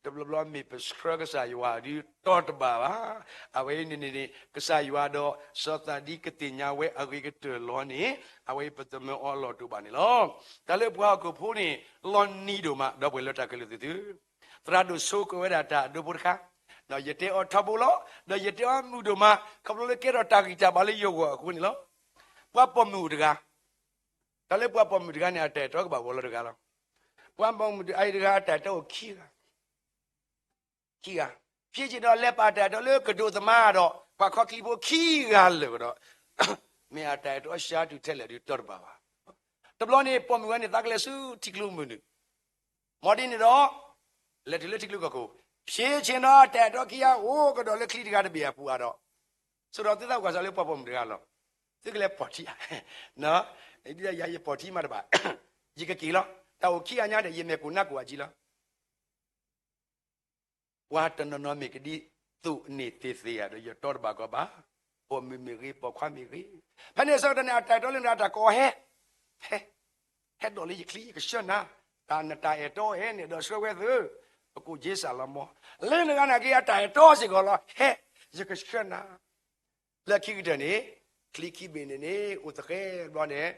တဘျီဘျီမ့ၢ်ပဆှၢကစၢ်ယွၤဒုးတီတဘၣ်ဘၣ်. အဝဲအံၤန့ၣ်န့ၣ်န့ၣ် ကစၢ်ယွၤဒီးစီၤသးဒံကသ့ၣ်ညါဝဲအဂ့ၤကတၢၢ်လီၤန့ၣ်, အဝဲအံၤပသမၢအီၤအလီၢ်တအိၣ်ဘၣ်န့ၣ်လီၤ. တၢ်လၢပှၤဟီၣ်ခိၣ်ဖိန့ၣ် လီၤနံၤဒိၣ်မး ဒီပုၢ်ဝဲၢ်လၢတၢ်ခဲလၢာ်သ့ၣ်သု, သရၣ်ဒိၣ်ဆိကၢဝဲဒၣ်တၢ်အဒိဖိတခါ, ဒီးယတဲအီၤထီဘိလီၤ, ဒီးယတဲအီၤမုာ်ဒိၣ်မး ခီဖျိလၢကဲထီၣ်တၢ်ဂံၢ်တၢ်ဘါလၢယဂီၢ်အဃိန့ၣ်လီၤ. ပှၤပိာ်မုၣ်အိၣ်တဂၤ, တၢ်လၢပှၤပိာ်မုၣ်တဂၤန့ၣ် အတၢ်အဲၣ်တီကဘၣ်ဂီၤလီၤတဂၤလီၤ. ပှၤပိာ်မုၣ်အံၤတဂၤအတၢ်အဲၣ်တီအိၣ်ခံဂၤ, ခံဂၤ, ဖဲက့ၤဒီးလဲၤပာ်တၢ်အဲၣ်တီလၢကဒိးသမါဒီး ပှၤခီချံဖိခံဂၤလၢာ်ကဒီး, မ့ၢ်အတၢ်အဲၣ်တီအဆါတုၤထဲလဲၣ်ဒုးတီတဘၣ်ဘၣ်. တဘျီန့ၣ် ပိာ်မုၣ်ဝဲန့ၣ် သးကလဲၤဆူထံကျိမုၢ်နုာ်, မ်ဒ်န့ၣ်ဒီး လဲၤတုၤလၢထံကျိကီၢ်ခိၣ်, ဖဲဆ့ၣ်နီၤအတၢ်အဲၣ်တီခံဂၤအိၣ်ကဒီးလၢချံတဂၤတဘ့ၣ်အပူၤအါဒီး, ဆိဒီးသုသးအိၣ်ကစၢ်လၢပှၤပိာ်မုၣ်တဂၤလီၤ. သုကလဲၤပိာ်ထံဧါ, ဒ်ယၤယပိာ်ထံမးတဘၣ်, ယကက့ၤလီၤ. တၢ်အိၣ်ခံဂၤညါဒီး ယမဲာ်ကိၢ်နါကိၢ်အါကံလီၤ. ပှၤတနီၤနီၤမ့ၢ်ကဒ်သိးန့ၣ်သ့သ့ဧါဒီး ယတီတဘၣ်ကီဘၣ်, ပိာ်မုၣ်မ့ၢ်ဂ့ၤ ပိာ်ခွါမ့ၢ်ဂ့ၤ, ဖဲန့ၣ်အဆၢကတီၢ်န့ၣ် အတၢ်အဲၣ်တီလၢနတၢ်ကိးဟဲ, ဟဲ, ဟဲဒိးလၢယချံယကဆှၢနၤ, တၢ်နတၢ်အဲၣ်တီဟဲန့ၣ်ဒီးဆှၢဝဲသု, ပကိးက့စၢ်လီၤမး, လၢနဂၤနာ်က့အတၢ်အဲၣ်တီစ့ၢ်ကီးလီၤ, ဟဲ, ယကဆှၢနၤ လၢခံကတၢၢ်န့ၣ်, ချံခံဘ့ၣ်န့ၣ်န့ၣ် အိၣ်သဃဲဘျီန့ၣ်,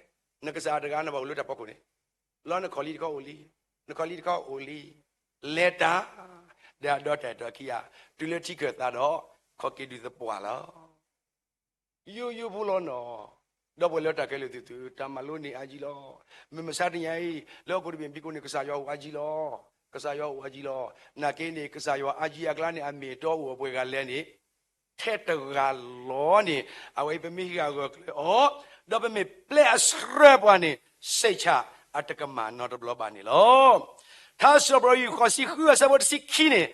နကစၢ်တဂၤနဘၣ်အိၣ်လၢတၢ်ဖီခိၣ်န့ၣ်, လီၤနခီၣ်လံတခီအိၣ်လံ, နခီၣ်လံတခီအိၣ်လံ, လဲၤတၢ်, ဒီးအဒီတၢ်အဲၣ်တီခံဂၤ, တုၤလၢထံခၢၣ်သးဒီး, ခီၣ်က့ၤဒုးသပှၢ်လီၤ. ယိယိဖိလီၤနီၤ, ဒီပုၢ်ဝဲၢ်လၢတၢ်ခဲလၢာ်သ့ၣ်သု, တၢ်မၤလိန့ၢ်အါကံလီၤ. မုၢ်မဆါတနံၤအံၤ, လၢဟီၣ်ခိၣ်တဘ့ၣ်ဖံးခိၣ်န့ၣ် ကစၢ်ယွၤအိၣ်အါကံလီၤ. ကစၢ်ယွၤအိၣ်အါကံလီၤ. နာ်က့န့ၣ် ကစၢ်ယွၤအါကံအကျါန့ၣ် အမ့ၢ်အတီအိၣ်အပှဲၤဂၤလဲၣ်န့ၣ် ထဲတဂၤလီၤန့ၣ်, အဝဲအံၤပမ့ၢ်ဟံးဂၤဂၢၢ်ကျၢၤအီၤ, ဒီးပမ့ၢ်ပျဲအဆှၢပှၤန့ၣ်, စံးဆၣ်အတကမၣ်နီတဘျီဘၣ်န့ၣ်လီၤ. ထါစံးပတြၢၤယုၢ်ဃီၤဆံဃုအဆၢဖိတဆံခံန့ၣ်,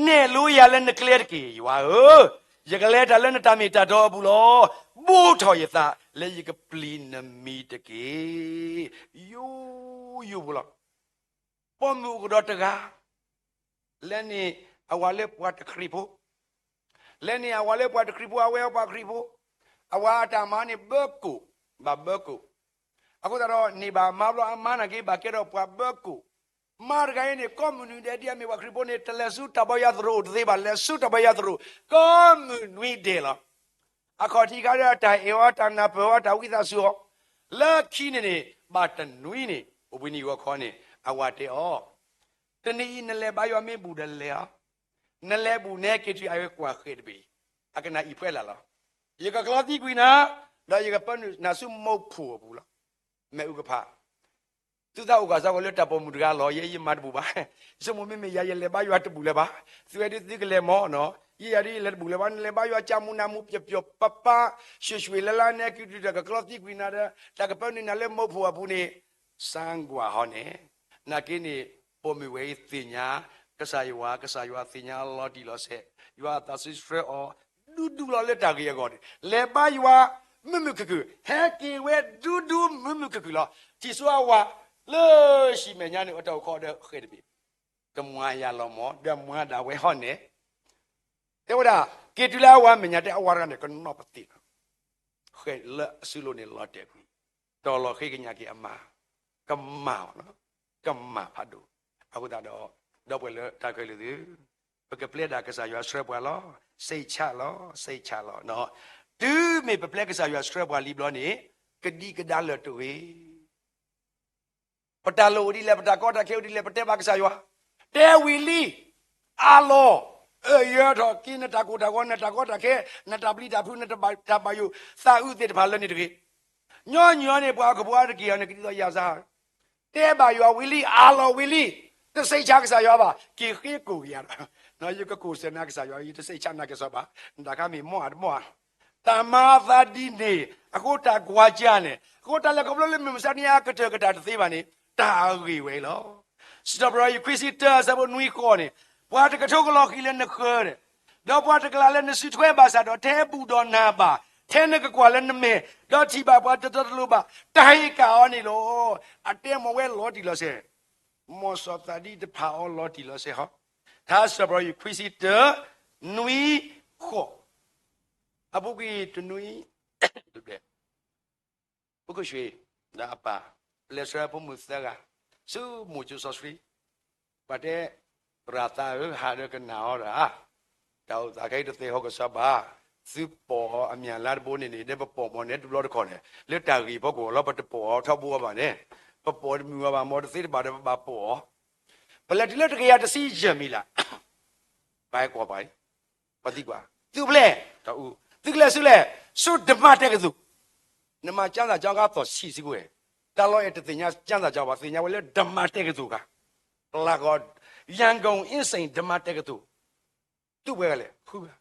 နဲၣ်လိယၤလၢနကျဲတက့ၢ်, ယွၤဧၢ, ယကလဲၤတၢ်လၢနတၢ်မ့ၢ်တၢ်တီအပူၤလီၤ. ဘိးထီၣ်ယသးလၢယကပျံၤနမံၤတက့ၢ်. ယိယိဖိလီၤ. ပိာ်မုၣ်အိၣ်ကဒီးတဂၤ, လဲန့ၣ်အဝၤလၢပှၤတခရံာ်ဖိ, လဲန့ၣ်အဝၤလၢပှၤတခရံာ်ဖိ, အဝဲပှၤခရံာ်ဖိ, အဝၤအတၢ်မါန့ၣ်ဘၢကိၣ်, ဘၣ်ဘၢကိၣ်, အဃိသတးဒီးန့ၢ်ဘၣ်မါဘျီအမါနာ်က့ဘၣ်ကဲထီၣ်ပှၤဘၢကိၣ်, မါတဂၤအံၤန့ၣ် ကိးမုၢ်နွံဒဲးဒ်အမ့ၢ်ပှၤခရံာ်ဖိန့ၣ် တလဲၤဆူတၢ်ဘါယွၤသရိာ်အိၣ်တသ့ဘၣ်, လဲၤဆူတၢ်ဘါယွၤသရိာ် ကိးမုၢ်နွံဒဲးလီၤ. အခီၣ်ထံးခါဒီးတၢ်အဲၣ်အီၤ တၢ်နၢ်ပၢၢ်အီၤ တၢ်ဝံသးစူၤအီၤ, လၢခံန့ၣ်န့ၣ် ဘၣ်တနွံန့ၣ် အိၣ်ဘှံးနံၤဂီၤခီန့ၣ် အဝၤတဲအီၤ, တနံၤအံၤနလဲၤဘါယွၤမ့ၢ်ဘူၣ်ဒီးလဲၤဧါ, နလဲၤဘူၣ်နဲက့ၤတုၤအဝဲကွၢ်ဃဲၣ်တဘ့ၣ်, အကနၣ်အံၤဖှဲလၢ်လီၤ. ယကကျီသံကွံာ်နၤ, ဒီးယကပၢနုာ်နၤဆူမိၢ်ဖှိၣ်အပူၤလီၤ. မ့ၣ်အူကဖး သုသးအိၣ်ကစၢ်ဂီၤလၢတၢ်ပိာ်မုၣ်တဂၤလီၤ, ယဲယမၤတဘူၣ်ဘၣ်. ယဆိကမိၣ်မ့မ့ၢ်ယၤယလဲၤဘါယွၤတဘူၣ်လၢၤဘၣ်, သုဝဲဒုးသုကလဲၤမၢ်နီၤ, ယဲယၤဒုးယလဲၤတဘူၣ်လၢၤဘၣ်, နလဲၤဘါယွၤကၢ်မူနၢ်မူပျီၣ်ပျီၣ်ပၢ်ပၢ်, ဆှဲးဆှဲးလၢလၢနဲက့ၤတုၤဒီးကကျီသံကွံာ်နၤဒီး တၢ်ကပၢနုာ်နၤလၢမိၢ်ဖှိၣ်အပူၤန့ၣ် စၢ်ကွၢ်ဟီန့ၣ်, နာ်က့န့ၣ် ပိာ်မုၣ်ဝဲအံၤသ့ၣ်ညါ ကစၢ်ယွၤ, ကစၢ်ယွၤသ့ၣ်ညါလီၤတံၢ်လီၤဆဲး, ယွၤအသးစီဆှၢအီၤ ဒူဒူလီၤလၢတၢ်ဂ့ၢ်အဂီၢ်န့ၣ်, လဲၤဘါယွၤ မုာ်မုာ်ခုၣ်ခုၣ်, ဟဲက့ၤဝဲဒူဒူမုာ်မုာ်ခုၣ်ခုၣ်လီၤ. ထံၣ်ဆိအဝၤ လၢဟံၣ်မဲာ်ညါန့ၣ် အတၢ်အိၣ်ခိးဒီးဃဲၣ်တဘ့ၣ်, ကမၤယၤလီၤမၢ်, ဒီးမၤဒၣ်ဝဲဟီန့ၣ်, တဲဝဲဒၣ်, က့ၤတုၤလၢအဝၤမဲာ်ညါ တဲအဝၤတဂၤန့ၣ် ကနီၢ်ပသ့ၣ်လီၤ. ဃဲၣ်လၢအစုလိၤန့ၣ်လီၤတဲာ်ကွံာ်, တီၤလီၤဃ့ကညးက့ၤအမါ, ကမၣ်, ကမၣ်ဖးဒိၣ်, အဃိသတးဒီး ဒီပုၢ်ဝဲၢ်လၢတၢ်ခဲလၢာ်သ့ၣ် ပကပျဲဒၣ်ကစၢ်ယွၤဆှၢပှၤလီၤ. စိတ်ချလီၤ, စိတ်ချလီၤ. တုၤမ့ၢ်ပပျဲကစၢ်ယွၤဆှၢပှၤလံဘျီန့ၣ် ကဒံကဒါလၢာ်တဂ့ၤ. ပတၢ်လိၣ်အိၣ်ဒ်လဲၣ်, ပတၢ်ကီတၢ်ခဲအိၣ်ဒ်လဲၣ်, ပတဲဘၣ်ကစၢ်ယွၤ, တဲဝံၤလံ, အးလီၤ, အၢၣ်ယၢၤထီၣ်က့ၤနတၢ်ကိၢ်တၢ်ဂီၤ, နတၢ်ကီတၢ်ခဲ, နတၢ်ပျံၤတၢ်ဖုး, နတၢ်ဘၣ်ယိၣ်သးအုးသ့ၣ်တဖၣ်လၢန့ၣ်တဂ့ၤ. ညီနုၢ်အီၤန့ၣ် ပှၤဟီၣ်ခိၣ်ဖိအါတက့ၢ်အီၤန့ၣ် ကဒ်သိးယၤစၢ် တဲဘၣ်ယွၤဝံၤလံ, အးလီၤဝံၤလံ, တစိတ်ချကစၢ်ယွၤဘၣ်, က့ၤဃ့ကိၢ်က့ၤယၤဒီး, ယကကိၢ်စဲၣ်နၤကစၢ်ယွၤ, ယတစိတ်ချနၤကစီၣ်ဘၣ်, နတၢ်ခါမ့ၢ်မီၢ်အတမီၢ်ဧါ. တၢ်မၤအသးဒ်န့ၣ်, အဃိတၢ်ကွၢ်ကၢ်န့ၣ်, အဃိတၢ်လဲၤခီဖျိလၢမုၢ်မဆါတနံၤအံၤ အကတၢၢ်ကတၢၢ်တသ့ဘၣ်န့ၣ် တၢ်အဂ့ၢ်ဝဲအံၤလီၤ. စံးထီၣ်ပတြၢၤ ခွံဆံတၢ အဆၢဖိနွံဃိးန့ၣ်, ပှၤတကထိကလီၤဃံၤလၢနဃၢၤဒီး, ဒီးပှၤတကလးလၢနစုထွဲဘၣ်ဆၣ်ဒီး ထဲဘူၣ်ဒီးနၤဘၣ်, ထဲနကကွၢ်လၢနမဲာ်, ဒီးထံၣ်ဘၣ်ပှၤတတီတလိၤဘၣ်, တၢ်ဟ့ၣ်ကၣ်အီၤန့ၣ်လီၤ. အတဲမ့ၢ်ဝဲလီၤတံၢ်လီၤဆဲး, မ်စီၤသးဒံတဖၣ်အီၤလီၤတံၢ်လီၤဆဲးဟီ, ထါစံးထီၣ်ပတြၢၤ ခွံဆံတၢ နွံဃိး, အပူၤကွံာ်တနွံ ဖိကၢၢ်ဆှံ ဒီးအပၢ် ပလဲၤဆှၢဖိမုၣ်သၢဂၤ ဆူမိၢ်ကၠိစီဆှံ, ပှၤတဲ သရၣ်သးဧၢ ဟးဒီးကနၣ်အီၤဒီး, တၢ်အိၣ်သးခဲအံၤတသ့ဟီၣ်ကစီၣ်ဘၣ်, သုပိာ်အီၤအမၠၢ်လါတဘိန့ၣ်န့ၣ် ဒီးပပိာ်မီၢ်န့ၣ်တဘျီတခီၣ်န့ၣ် လၢတၢ်ဂ့ၢ်ဖီခိၣ်လီၤ, ပတပိာ်အီၤထီဘိအီၤဘၣ်န့ၣ်, ပပိာ်တမုာ်အီၤဘၣ်မီၢ်တသ့တဘၣ်ဒီးပဘၣ်ပိာ်အီၤ, ပလဲၤတုၤလၢတကယၤတဆံယဲၢ်မံၤလး ပဟဲကွၢ်ပှၤအံၤ, ပှၤသံကွၢ် သုဖျဲၣ်, တၢ်အူ, သုကလဲၤဆူလဲၣ်, ဆူဓမ္မတက္ကသိုလ်, နမၤကျမ်းစာကျောင်းခါသီၣ်ဆံးစ့ၢ်ကီးဝဲ, တၢ်လီၤအဲၣ်တသ့ၣ်ညါကျမ်းစာကျောင်းဘၣ်, သ့ၣ်ညါဝဲလၢဓမ္မတက္ကသိုလ်ခါ, လၢကီၢ် ရန်ကုန်အင်းစိန်ဓမ္မတက္ကသိုလ်, သုဝဲဂၤလဲၣ်, ဃုဂၤ,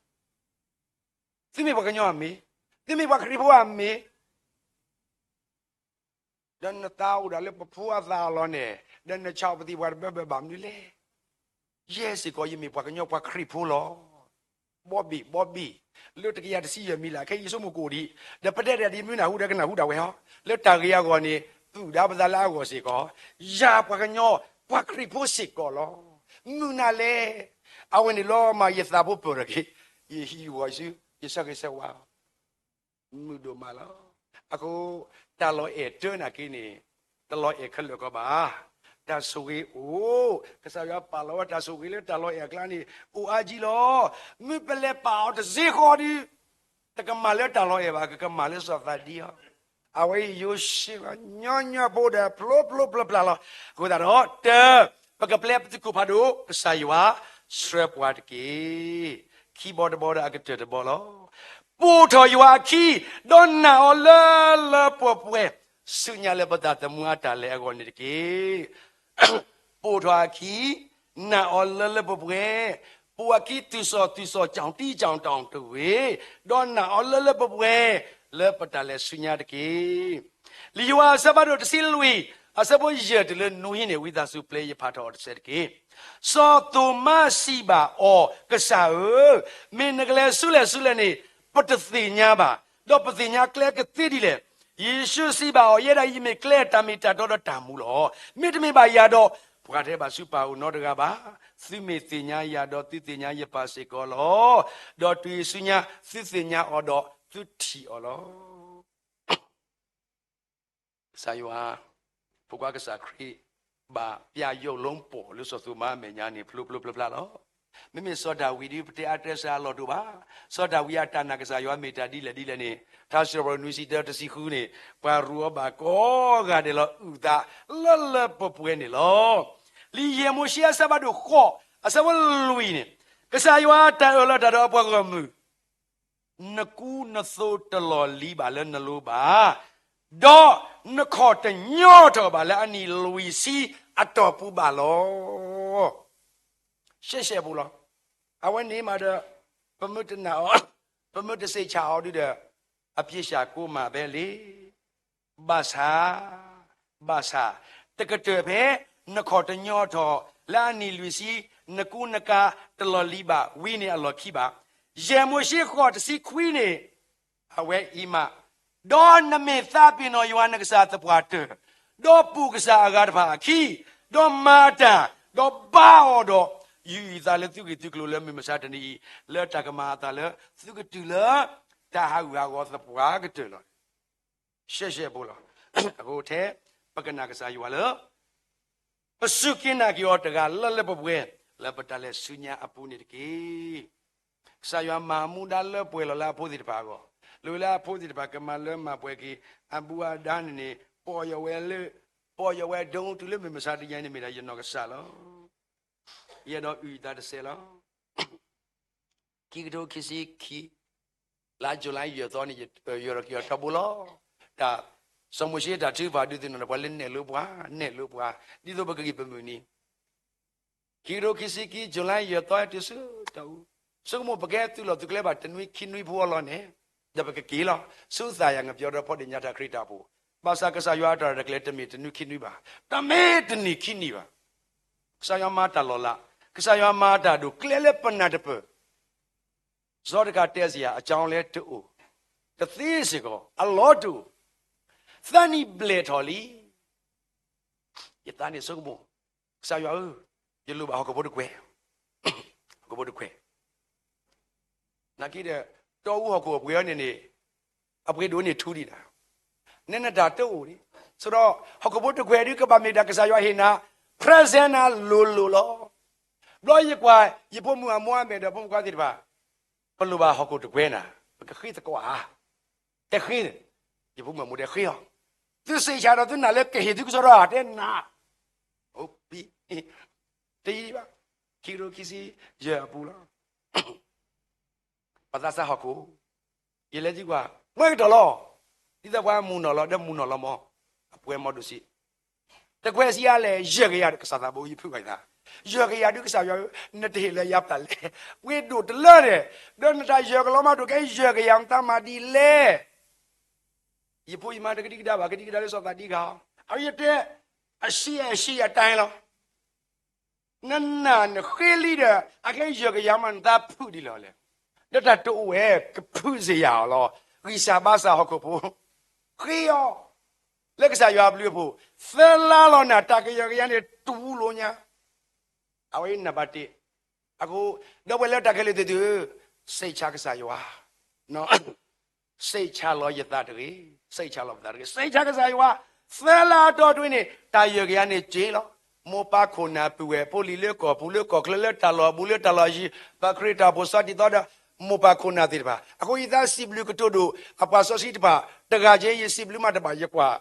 သုမ့ၢ်ပှၤကညီအမ့ၢ်, သုမ့ၢ်ပှၤခရံာ်ဖိအမ့ၢ် ဒီးနသးအိၣ်ဒၣ်လၢပဖိအသးအလီၢ်န့ၣ်, ဒီးနဆါအီၤပသံၣ်ပှၤတဘၢဘၢဘၣ်မနုၤလဲၣ်. ယဲစ့ၢ်ကီး ယမ့ၢ်ပှၤကညီပှၤခရံာ်ဖိလီၤ. ဘီဘ့ၣ်, ဘီဘ့ၣ်, လၢတကယၤတဆံယဲၢ်မံၤလၢ် ခဲအံၤယဆိကမိၣ်ကအိၣ်ဒံး, ဒီးပတဲတၢ်ဒ်မနုၤနၢ်ဟူဒီးကနၢ်ဟူဒၣ်ဝဲဟီ, လၢတၢ်ဂ့ၢ်အဂီၢ်န့ၣ် သူၣ်ဒါပသးလၢအဂီၢ်စ့ၢ်ကီး, ယၤပှၤကညီ ပှၤခရံာ်ဖိစ့ၢ်ကီးလီၤ. မုၢ်နၤလဲၣ်, အဝဲန့ၣ်လီၤမၢ်ယသးဖိပၢၢ်ထီၣ်က့ၤ, ယဟံးဂီၤဆူ ယဆၢဂ့ၤဆၢဝါ မုာ်ဒိၣ်မးလီၤ. အဃိ တၢ်လီၤအဲၣ်တၢနာ်က့န့ၣ် တလီၤအဲၣ်ခဲလၢာ်ကီးဘၣ်. တၢ်ဆိၣ်ဂ့ၤအိၣ်, ကစၢ်ယွၤပာ်လီၤဝဲတၢ်ဆိၣ်ဂ့ၤလၢတၢ်လီၤအဲၣ်အကျါန့ၣ် အိၣ်အါကံလီၤ. မ့ၢ်ပလဲၤပာ်အီၤတစ့ဃီဒီး တကမၣ်လၢတၢ်လီၤအဲၣ်ဘၣ်, ကကမၣ်လၢစီၤသးဒံအီၤ. အဝဲအံၤယိၤၡ့လီၤ, ညီညီဖိဒီး ဖျိဖျိဖျါဖျါလီၤ. အဃိသတးဒီး တၢ ပကပျဲပသုးခိၣ်ဖးဒိၣ် ကစၢ်ယွၤ ဆှၢပှၤတက့ၢ်. ခံဘီတဘီဒီးအကတၢၢ်တဘီလီၤ. ပိာ်ထီၣ်ယွၤအခံ, ဒီးနာ်အီၤလၢလၢပှဲၤပှဲၤ, ဆူညါလၢပသးသမူအတၢ်လဲၤအဂီၢ်န့ၣ်တက့ၢ်. ပိာ်ထီၣ်အခံ, နာ်အီၤလၢလၢပှဲၤပှဲၤ, ပိာ်အခံတုၤစီၤတုၤစီၤ ကၠီၣ်တံၢ်ကၠီၣ်တၢ်တဂ့ၤ, ဒီးနာ်အီၤလၢလၢပှဲၤပှဲၤ လၢပတၢ်လဲၤဆူညါတက့ၢ်. လံာ်ယိၤဟၣ်အဆၢဖးဒိၣ်တဆံလွံၢ် အဆၢဖိယဲၢ်တုၤလၢနွံန့ၣ် ဝံသးစူၤပျဲယဖးထီၣ်အီၤတစဲးတက့ၢ်. စီၤသိၤမါစံးဘၣ်အီၤ, ကစၢ်ဧၢ, မ့ၢ်နကလဲၤဆူလဲၣ်ဆူလဲၣ်န့ၣ် ပတသ့ၣ်ညါဘၣ်, ဒီးပသ့ၣ်ညါကျဲကသ့ဒ်လဲၣ်. ယ့ၣ်ၡူးစံးဘၣ်အီၤ, ယဲဒၣ်အံၤမ့ၢ်ကျဲတၢ်မ့ၢ်တၢ်တီဒီးတၢ်မူလီၤ. မ့တမ့ၢ်ဘၣ်ယၤဒီး ပှၤတဟဲဘၣ်ဆူပၢ်အအိၣ်နီတဂၤဘၣ်. သုမ့ၢ်သ့ၣ်ညါယၤဒီး သုသ့ၣ်ညါယပၢ်စ့ၢ်ကီးလီၤ. ဒီးတုၤဆူညါ သုသ့ၣ်ညါအီၤဒီး သုထံၣ်အီၤလီၤ. ကစၢ်ယွၤ, ဖိခွါကစၢ်ခရံာ် ဘၣ်ပျးယိၣ်လူၤပိာ်လၢစီၤသိၤမါအမဲာ်ညါန့ၣ် ဖျိဖျိဖျါဖျါလီၤ. မ့မ့ၢ်စီၤဒၤဝံးဒ် ပတဲအါတဲစှၤအလီၢ်တအိၣ်ဘၣ်. စီၤဒၤဝံးအတၢ်နာ်ကစၢ်ယွၤမ့ၢ်တၢ်ဒ်လဲၣ်ဒ်လဲၣ်န့ၣ် ထါစံးထီၣ်ပတြၢၤနွံဆံတၢတဆံဃုန့ၣ် ပှၤရူးအီၤဘၣ်ကိးဂၤဒဲးလီၤ အုၣ်သးလၢလၢပှဲၤပှဲၤန့ၣ်လီၤ. လံာ်ယဲၢ်မိၤၡ့အဆၢဖးဒိၣ်ဃိး အဆၢဖိလွံၢ်န့ၣ် ကစၢ်ယွၤတၢ်အၢၣ်လီၤတၢ်ဒီးအပှၤဂီၢ်မုၢ် နကူနသိးတလီၢ်လံၤဘၣ်လၢနလိၤဘၣ်, ဒီးနခီၣ်တညီထီၣ်ဘၣ်လၢအနံၣ်လွံၢ်ဆံအတီၢ်ပူၤဘၣ်လီၤ. ရှဲရှဲပူၤလီၤ. အဝဲန့ၣ်မးဒီး ပမ့ၢ်တနာ်အီၤ, ပမ့ၢ်တစိတ်ချအီၤဒုဒီး အပြစ်ရှာကိုးမှာပဲလေ ဘၣ်ဆၣ်, ဘၣ်ဆၣ်, တကတၢၢ်ဖဲ နခီၣ်တညီထီၣ် လၢအနံၣ်လွံၢ်ဆံ နကူနကၤတလီၢ်လံၤဘၣ်ဝံၤန့ၣ်အလီၢ်ခံဘၣ်. ယဲၢ်မိၤၡ့ဃိးတဆံခွံန့ၣ် အဝဲအံၤမး, ဒီးနမ့ၢ်သးပ့ၤနီၣ်ယွၤနကစၢ်သပှၢ်တၢၢ်, ဒီးပိာ်ကစၢ်အဂၤတဖၣ်အခံ, ဒီးမၤအတၢ်, ဒီးဘါအီၤဒီး, ယအုၣ်ယသးလၢသုဂ့ၢ်သုကျိၤလၢမုၢ်မဆါတနံၤအံၤ, လၢတၢ်ကမၤအသးလၢသုကတုၤလၢ တၢ်ဟးဂူာ်ဟးဂီၤသပှၢ်ကတၢၢ်လီၤ. ရှဲရှဲဖိလီၤ. အဃိထဲ ပကနာ်ကစၢ်ယွၤလၢ ပစူၢ်က့ၤနာ်က့ၤအီၤတဂၤလၢလၢပှဲၤပှဲၤ, လၢပတၢ်လဲၤဆူညါအပူၤန့ၣ်တက့ၢ်. ကစၢ်ယွၤမၤမူဒါလၢပှဲၤလီၤလၢအဖိသ့ၣ်တဖၣ်အဂီၢ်, လိၣ်ဝဲလၢအဖိသ့ၣ်တဖၣ်ကမၤလၢမၤပှဲၤက့ၤ အဘူၣ်အဒါန့ၣ်န့ၣ် ပိာ်ယဝဲလၢ, ပိာ်ယဝဲဒိတုၤလၢမုၢ်မဆါတနံၤအံၤန့ၣ်မ့ၢ်ဒၣ်ယနီၢ်ကစၢ်လီၤ. ယအဲၣ်ဒိးအုၣ်ယသးတစဲးလီၤ. ခံကထိခံဆံခံ လါယူၤလံယဲၢ်သီန့ၣ် ယ, ယရၤက့ၤအီၤထီဘိလီၤ. တၢ်, စီၤမိၤၡ့တၢ်ထုကဖၣ်ဒုးသ့ၣ်နီၣ်ထီၣ်ပှၤလၢနဲၣ်လိပှၤ, နဲၣ်လိပှၤ, ဒ်သိးပကဂံၢ်ပမုၢ်နံၤ, ခံကထိခံဆံခံ ယူၤလံယဲၢ်သီတုၤဆူတၢ်အူ, ဆိကမိၣ်ပကဟဲသုးလီၢ်သုးကျဲဘၣ်တနွံခံနွံဖိအလီၢ်န့ၣ်, ဒီးပကက့ၤလီၤ. ဆူသးယၤငပျီဒီးဖီဒ့ၣ်ညါတၢ်ခရံာ်တၢ်အိၣ်ဖှိၣ်, ဘၣ်ဆၣ်ကစၢ်ယွၤအတၢ်ရဲၣ်တၢ်ကျဲၤတမ့ၢ်တနွံခံနွံဘၣ်, တမ့ၢ်တနံၤခံနံၤဘၣ်. ကစၢ်ယွၤမၤတၢ်လီၤလး, ကစၢ်ယွၤမၤတၢ်ဒိၣ်ကျဲလၢပနၢ်တပၢၢ် စီၤတကးတဲစ့ၢ်ယၤ အကၠီလဲတအိၣ်, တသ့စ့ၢ်ကီး အလီၢ်တအိၣ်, သၢနံၣ်ဘျဲၣ်ထီၣ်လံ. ယသးန့ၣ်ဆိကမိၣ်, ကစၢ်ယွၤဧၢ, ယလိၣ်ဘၣ်ဟီၣ်ခိၣ်ဖိတခွဲး, ဟီၣ်ခိၣ်ဖိတခွဲး, နာ်က့ဒီး, တီအူဟီၣ်ခိၣ်အပှ့ၤအီၤန့ၣ်န့ၣ်, အပှ့ၤဒိၣ်န့ၢ်ထူဒံးနၤ, နဲနတၢ်တအိၣ်န့ၣ်, ဆိဒီးဟီၣ်ခိၣ်ဖိတခွဲးဒုးကဘၣ်မ့ၢ်ဒၣ်ကစၢ်ယွၤဟ့ၣ်နၤ, present နၤလိၤလိၤလီၤ. ဘျီယကွၢ် ယဖိမုၣ်အမိၢ်အမဲာ်ဒီးဖိမုၣ်ခွါသ့ၣ်တဖၣ်, ပလိၣ်ဘၣ်ဟီၣ်ခိၣ်တခွဲးနၤ, ပကဃ့သကိးဧါ, တဲဃ့, ယဖိမုၣ်အမိၢ်တဲဃ့အီၤ, သုစံးဆၣ်ဒီးသုနာ်လၢကဟ့ၣ်သုကစီဒီဧါ တဲနၤ, အိၣ်, တယံာ်ဘၣ်, ခံကထိခံဆံယဲၢ်အပူၤလီၤ. ပှၤသးစၢ်ဟီၣ်ခိၣ်, ယလဲၤသံကွၢ်, ပှဲၤကတီၢ်လီၤ, ဒ်သိးပှၤမူနီၢ်လီၤ ဒီးမူနီၢ်လီၤမး, အပှဲၤမးဒိၣ်စ့, တခွဲးဆံးအါလဲၣ်, ယဲၢ်ကယၤဒီးကစၢ်သးဘိယဖုးဘၣ်ယသး, ယဲၢ်ကယၤဒုးကစၢ်ယွၤဧၢ, နတဟ့ၣ်လၢယၤပျၢ်လဲၣ်, ပှ့ၤဒိၣ်တလၢန့ၣ်, ဒီးနတၢ်ယဲၢ်ကလီၤမးဒိၣ်ကဲယဲၢ်ကယၤ နတၢ်မၤဒ်လဲၣ်. ယဖိယမါတကဒံကဒါဘၣ် ကဒံကဒါလၢစီၤသးဒံဂၤ, အဝဲယတဲ, အဆံးအဆံးအတၢ်လီၤ. နနာ်နဃ့လံဒီး အကဲယဲၢ်ကယၤမး နသးဖုးဒ်လဲၣ်လဲၣ်, ဒီးတၢ်တအိၣ်ဝဲ ကဖုးစ့ၢ်ယၤအီၤလီၤ. ဂံၢ်စၢ်ဘါစၢ်ဟီၣ်ခိၣ်ဖိ, ဃ့အီၤ, လၢကစၢ်ယွၤအဘျုးအဖှိၣ်, သၢလါလီၤနၤ တၢ်ကယဲၢ်ကယၤန့ၣ် တူၢ်လိာ်ညါ အဝဲအံၤနံပါတ်တစ်, အဃိ, ဒီပုၢ်ဝဲၢ်လၢတၢ်ခဲလၢာ်သ့ၣ်သုဧၢ, စိတ်ချကစၢ်ယွၤ, စိတ်ချလီၤယသးတဂ့ၤ, စိတ်ချလီၤပသးတဂ့ၤ, စိတ်ချကစၢ်ယွၤ, သၢလါအတီၢ်တဝဲန့ၣ် တၢ်ယဲၢ်ကယၤန့ၣ်စ့လီၤ. မိၢ်ပၢ်ခိၣ်နၢ်ပုၢ်ဝဲၢ် ဖိလံၤလၢကီၢ်ပူၤလၢကီၢ်ချၢလၢတၢ်လီၢ်အဘူးလၢတၢ်လီၢ်ယံၤ, ပခရံာ်တၢ်အိၣ်ဖှိၣ်စီၤတံၤသီဒီး မိၢ်ပၢ်ခိၣ်နၢ်သ့ၣ်တဖၣ်, အဃိယသးစံးဘျုးကတိၤဒိၣ် အပှၤစီဆှံတဖၣ်, တဂၤက့ယစံးဘျုးမးတဘၣ် ယကွၢ်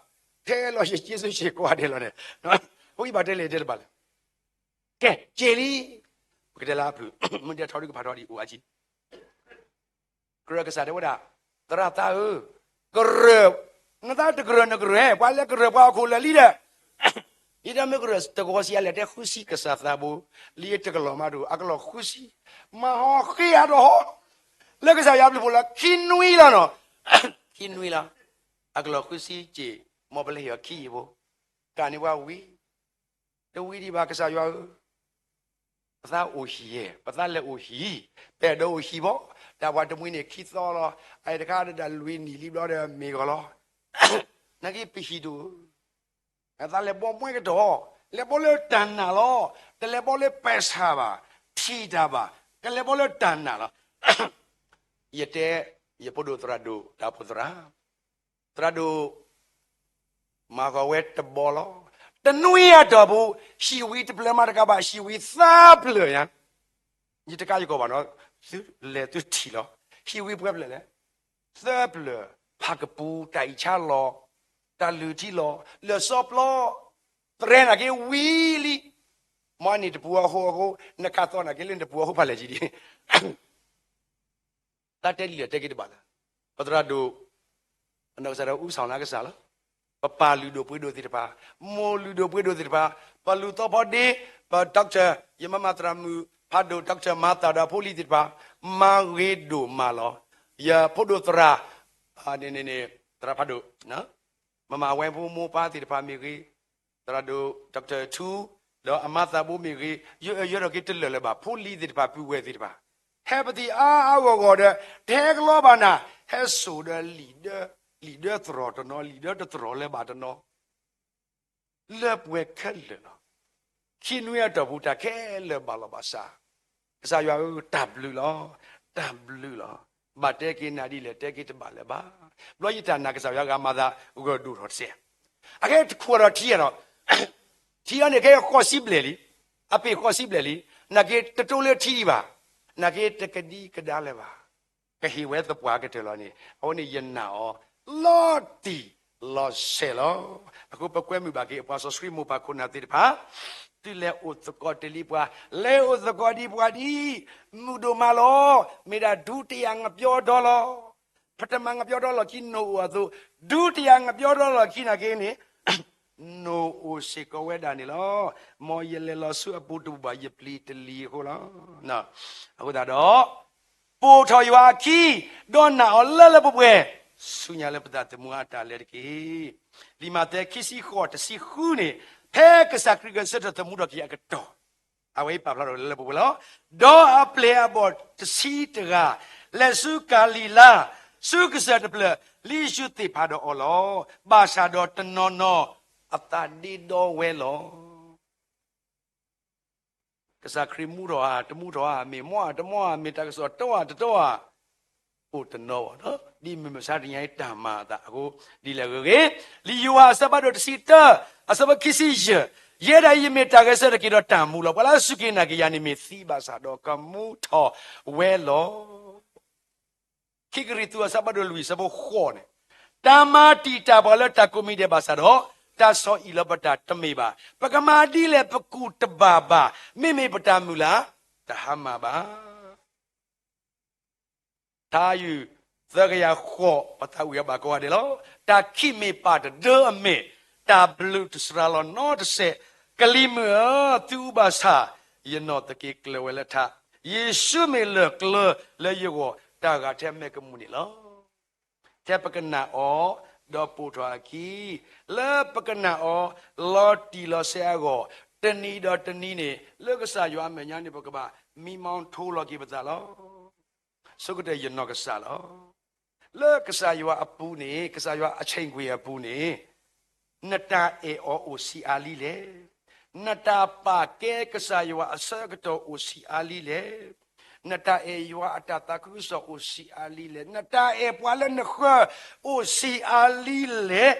ထဲလီၤယက့ဆူၣ်ဆ့ၣ်ကွၢ်ဒဲးလီၤန့ၣ်, အဃိယဘၣ်တဲလဲၣ်တဲတဘၣ်လဲၣ်. ကဲ, က့ၤလံ, ပကတဲလၢအဖုၣ်, မ့ၢ်တဲထီၣ်ဒုးကဖးထီၣ်ဒံးအိၣ်အါကံ ကရၢကစၢ်တဲဝဲဒၣ်, သရၣ်သးဧၢ, ကရၢ, နသးတကရၢၢ်နကရၢၢ်, ပှၤလဲၤကရၢၢ်ပှၤဟီၣ်ခိၣ်လၢာ်လံဒီး, ယတမ့ၢ်ကရၢၢ်တဂီၤစံးအါလဲၣ် တဲဃုစံကစၢ်သးဘိ, လၢယတကလီၢ်မးတအိၣ် အကလီၢ်ဃုစံ, မၤဟီဃ့အါဒီးဟီ, လၢကစၢ်ယွၤဘျုးဖှိၣ်လီၤ ခံနွံလီၤနီၤ, ခံနွံလီၤ, အကလီၢ်ဃုစံက့ၢ်, မ်ပလဲၤဟ့ၣ်အီၤခံယံၤဖိ, ကၣ်န့ၢ်ပှၤဝံၤ တဝံၤဒံးဘၣ်ကစၢ်ယွၤဧၢ, ပသးအိၣ်ဟံၣ်ယဲၢ်, ပသးလဲၤအိၣ်ဟံၣ်, ပအဲၣ်ဒိးအိၣ်ဟံၣ်ဘီ, တၢ်ပှၤတမှံၤန့ၣ်ခံသီလီၤ, အအံၤတခါဒၣ်လွံၢ်နံၣ်လံဘျီဒီးမ့ၢ်ဂီၤလီၤ, နာ်က့ပဟံၣ်ဒိၣ်ဧၢ, အသးလဲၤဘီမှဲကတီၢ်, လဲၤဘီလၢတၢ်နာ်လီၤ, တလဲၤဘီလၢပဲာ်ဆၣ်ဘၣ်, ထံၣ်တၢ်ဘၣ်, ကလဲၤဘီလၢတၢ်နာ်လီၤ, ယတဲ, ယဖိဒိၣ်သရၣ်ဒိၣ်တၢ်အိၣ်ဖှိၣ်သရၣ် သရၣ်ဒိၣ်, မၤဃီၤဝဲတဘီလီၤ, တနွံအတီၢ်ပူၤ, ဟံၣ်ဝံတဖျၢၣ်မးတကးဘၣ် ဟံၣ်ဝံသၢဖျၢၣ်ညါ, ယတကးယကီၢ်ဘၣ်နီၤ, သုလဲၤသုထံၣ်လီၤ, ဟံၣ်ဝံပှဲၤဖျၢၣ်လဲၣ်, သၢဖျၢၣ်, ဖးကပူၤ, တၢ်အံၣ်ဆါလီၤ, တၢ်လုၢ်ထံလီၤ, လၢာ်စီပျီ, တြဲၤနာ်က့ဝံၤလံ, မ်နံၣ်တပူၤအဃိအဃိ, နကးသီနာ်က့လၢနတပူၤအဃိဖးလဲၣ်ကံဒံး သးတဲဒ်လဲၣ်တဲက့ၤတဘၣ်လၢ, ပသရၣ်ဒိၣ်, အနီၢ်ကစၢ်ဒၣ်အူစီၣ်လၢကစၢ်လီၤ, ပပၢ်လုၢ်ဒိၣ်ပှ့ၤဒိၣ်သ့ၣ်တဖၣ်, မိၢ်လုၢ်ဒိၣ်ပှ့ၤဒိၣ်သ့ၣ်တဖၣ်, ပလူၤသီဖီဒ့, ပ doctor, ယမါမၤသရၣ်မုၣ်ဖးဒိၣ် doctor မၤသးဒီးဖိလံၤသ့ၣ်တဖၣ်, မၤဂ့ၤဒိၣ်မးလီၤ, ယဖိဒိၣ်သရၣ်, သရၣ်ဖးဒိၣ်, မမၤဝဲဖိမိၢ်ပၢ်သ့ၣ်တဖၣ်မ့ၢ်ဂ့ၤ, သရၣ်ဒိၣ် doctor ထူ, ဒီးအမၤသးဘိမ့ၢ်ဂ့ၤ, ယအၢယၢထီၣ်က့ၤတလၢာ်လၢၤဘၣ် ဖိလံၤသ့ၣ်တဖၣ်ပုၢ်ဝဲၢ်သ့ၣ်တဖၣ်, ဟဲပသံးအါအါဂီၢ်ဂီၢ်ဒီး, တဟဲကလီဘၣ်နၤ, ဟဲစိာ်ဒီးလံာ်ဒၢ, လံာ်ဒၢသရိာ်တနီၤ လံာ်ဒၢတသရိာ်လၢၤဘၣ်တနီၤ လၢပှဲၤခဲလၢာ်လီၤ. ခံနွံအတီၢ်ပူၤတၢ်ခဲလၢာ်ဘၣ်လီၤဘၣ်စး, ကစၢ်ယွၤဧၢ တၢ်ဘျုးလီၤ, တၢ်ဘျုးလီၤ, ဘၣ်တဲက့ၤနၤဒ်လဲၣ်တဲက့ၤတဘၣ်လၢၤဘၣ်. ဘျီယတၢ်နာ်ကစၢ်ယွၤဂၤမၤသးဂၢၢ်ဒိၣ်ထီၣ်တစဲး, အခဲတခူၣ်ဒီးထံအီၤဒီး, ထံအီၤန့ၣ်ခဲဃိးဆံဘျဲၣ်လံ, အပ့ၢ်ဃိးဆံဘျဲၣ်လံ, နာ်က့တတိလၢထံအံၤဘၣ်, နာ်က့တကဒံကဒါလၢၤဘၣ်. ကဟ့ၣ်ဝဲသပှၢ်ကတၢၢ်လီၤန့ၣ် အဝဲန့ၣ်ယနာ်အီၤလီၤတံၢ်လီၤဆဲးလီၤ. အဃိပကွဲမုာ်ဘၣ်က့ၤ ပှၤစီဆှံမိၢ်ပၢ်ခိၣ်နၢ်သ့ၣ်တဖၣ်, သုလဲၤအိၣ်သကိးတ့ၢ်လံပှၤ, လဲၤအိၣ်သကိးဒံးပှၤဒ် မုာ်ဒိၣ်မးလီၤ. မ့ၢ်ဒၣ်ဒုတိယငပြောဒီလီၤ. ပထမငပြောဒီလီၢ်ခံနိၣ်အိၣ်အသိး, ဒုတိယငပြောဒီလီၢ်ခံနာ်က့န့ၣ် နိၣ်အိၣ်စ့ၢ်ကီးဝဲဒၣ်န့ၣ်လီၤ. မ်ယလဲၤလီၤဆူအပူၤတဘူၣ်ဘၣ် ယပျံၤတလံၤအဃိလီၤ. အဃိသတးဒီး ပိာ်ထီၣ်ယွၤအခံ, ဒီးနာ်အီၤလၢလၢပှဲၤပှဲၤ, ဆူညါလၢပသးသမူအတၢ်လဲၤတက့ၢ်. လံာ်မးသဲခံဆံဃိးတဆံဃုန့ၣ်, ဖဲကစၢ်ခရံာ်ဂဲၤဆၢထၢၣ်သမူထီၣ်က့ၤအကတီၢ်, အဝဲအံၤပာ်ဖျါထီၣ်လၢလၢပှဲၤပှဲၤလီၤ. ဒီးအပျဲၢ်အဘီၣ်တဆံတဂၤ လဲၤဆူကၤလံၤလါ, ဆူကစၢၢ်တဖျၢၣ်, လံယ့ၣ်ၡူးသ့ၣ်ဖးဒီးအီၤလီၤ. ဘၣ်ဆၣ်ဒီးတနီၤနီၤအသးဒ့ဒီဝဲလီၤ. ကစၢ်ခရံာ်မူထီၣ်ဧါ တမူထီၣ်ဧါ, မ့ၢ်မီၢ်ဧါတမီၢ်ဧါ, မ့ၢ်တၢ်ကစီၣ်တီဧါတတီဧါ, အိၣ်တနီၤဘၣ်, ဒ်မုၢ်မဆါတနံၤအံၤတၢ်မၤအသးအဃိ, ဒ်လဲၣ်ဂ့ၤဂ့ၤ, လံာ်ယိၤဟၣ်အဆၢဖးဒိၣ်တဆံတၢ, အဆၢဖိခံဆံယဲၢ်, ယဲဒၣ်အံၤယမ့ၢ်တၢ်ဂဲၤဆၢထၢၣ်က့ၤဒီးတၢ်မူလီၤ. ပှၤလၢအစူၢ်က့ၤနာ်က့ၤယၤန့ၣ်မ့ၢ်သံဘၣ်ဆၣ်ဒီးကမူထီၣ်ဝဲလီၤ. ခံကရံၣ်သူးအဆၢဖးဒိၣ်လွံၢ်အဆၢဖိဃိးန့ၣ်, တၢ်မၤတံာ်တာ်ပှၤလၢတၢ်ကိးမံၤဒဲးဘၣ်ဆၣ်ဒီး, တၢ်ဆီၣ်အံၣ်လီၤပတၢ်တမ့ၢ်ဘၣ်. ပကမၤဒ်လဲၣ်ပကူၣ်တဘၣ်ဘၣ်, မ့မ့ၢ်ပတၢ်မုၢ်လၢ်, တဟါမၢ်ဘၣ်. ထါယုၢ်သၢကယၤဃိး ပသးဝံၣ်အီၤဘၣ်ကိးဂၤဒဲးလီၤ. တၢ်ခံးမ့ၢ်ပၢ်တဒၢအမဲာ်, တၢ်ဘျုးတစှၤလီၤနီတစဲး, ကလံၤမုၢ်ဧၢ, သုအုးဘၣ်ဆၣ်, ယနီၢ်သက့ကျၢၤဝဲလၢထး, ယ့ၣ်ၡူးမ့ၢ်လၢၢ်ကျၢၤလၢယဂီၢ်, တၢ်ဂၤထဲမဲာ်ကမူၣ်န့ၣ်လီၤ. ထဲပကနာ်အီၤ, ဒီးပိာ်ထီၣ်အခံ, လၢပကနာ်အီၤ, လီၤတံၢ်လီၤဆဲးအဂီၢ်, တနံၤဒီးတနံၤန့ၣ် လၢကစၢ်ယွၤအမဲာ်ညါန့ၣ် ပကဘၣ်မံမီထိလီၤက့ၤပသးလီၤ. ဆိကတၢၢ်ယနီၢ်ကစၢ်လီၤ. လၢကစၢ်ယွၤအပူၤန့ၣ်, ကစၢ်ယွၤအဆ့ၣ်ကွံာ်အပူၤန့ၣ်, နတၢ်အဲၣ်အီၤအိၣ်ဆံးအါလံလဲၣ်. နတၢ်ပာ်ကဲကစၢ်ယွၤအဆၢကတီၢ်အိၣ်ဆံးအါလံလဲၣ်. နတၢ်အဲၣ်ယွၤအတၢ်သးခုကစီၣ်အိၣ်ဆံးအါလံလဲၣ်. နတၢ်အဲၣ်ပှၤလၢနဃၢၤအိၣ်ဆံးအါလံလဲၣ်.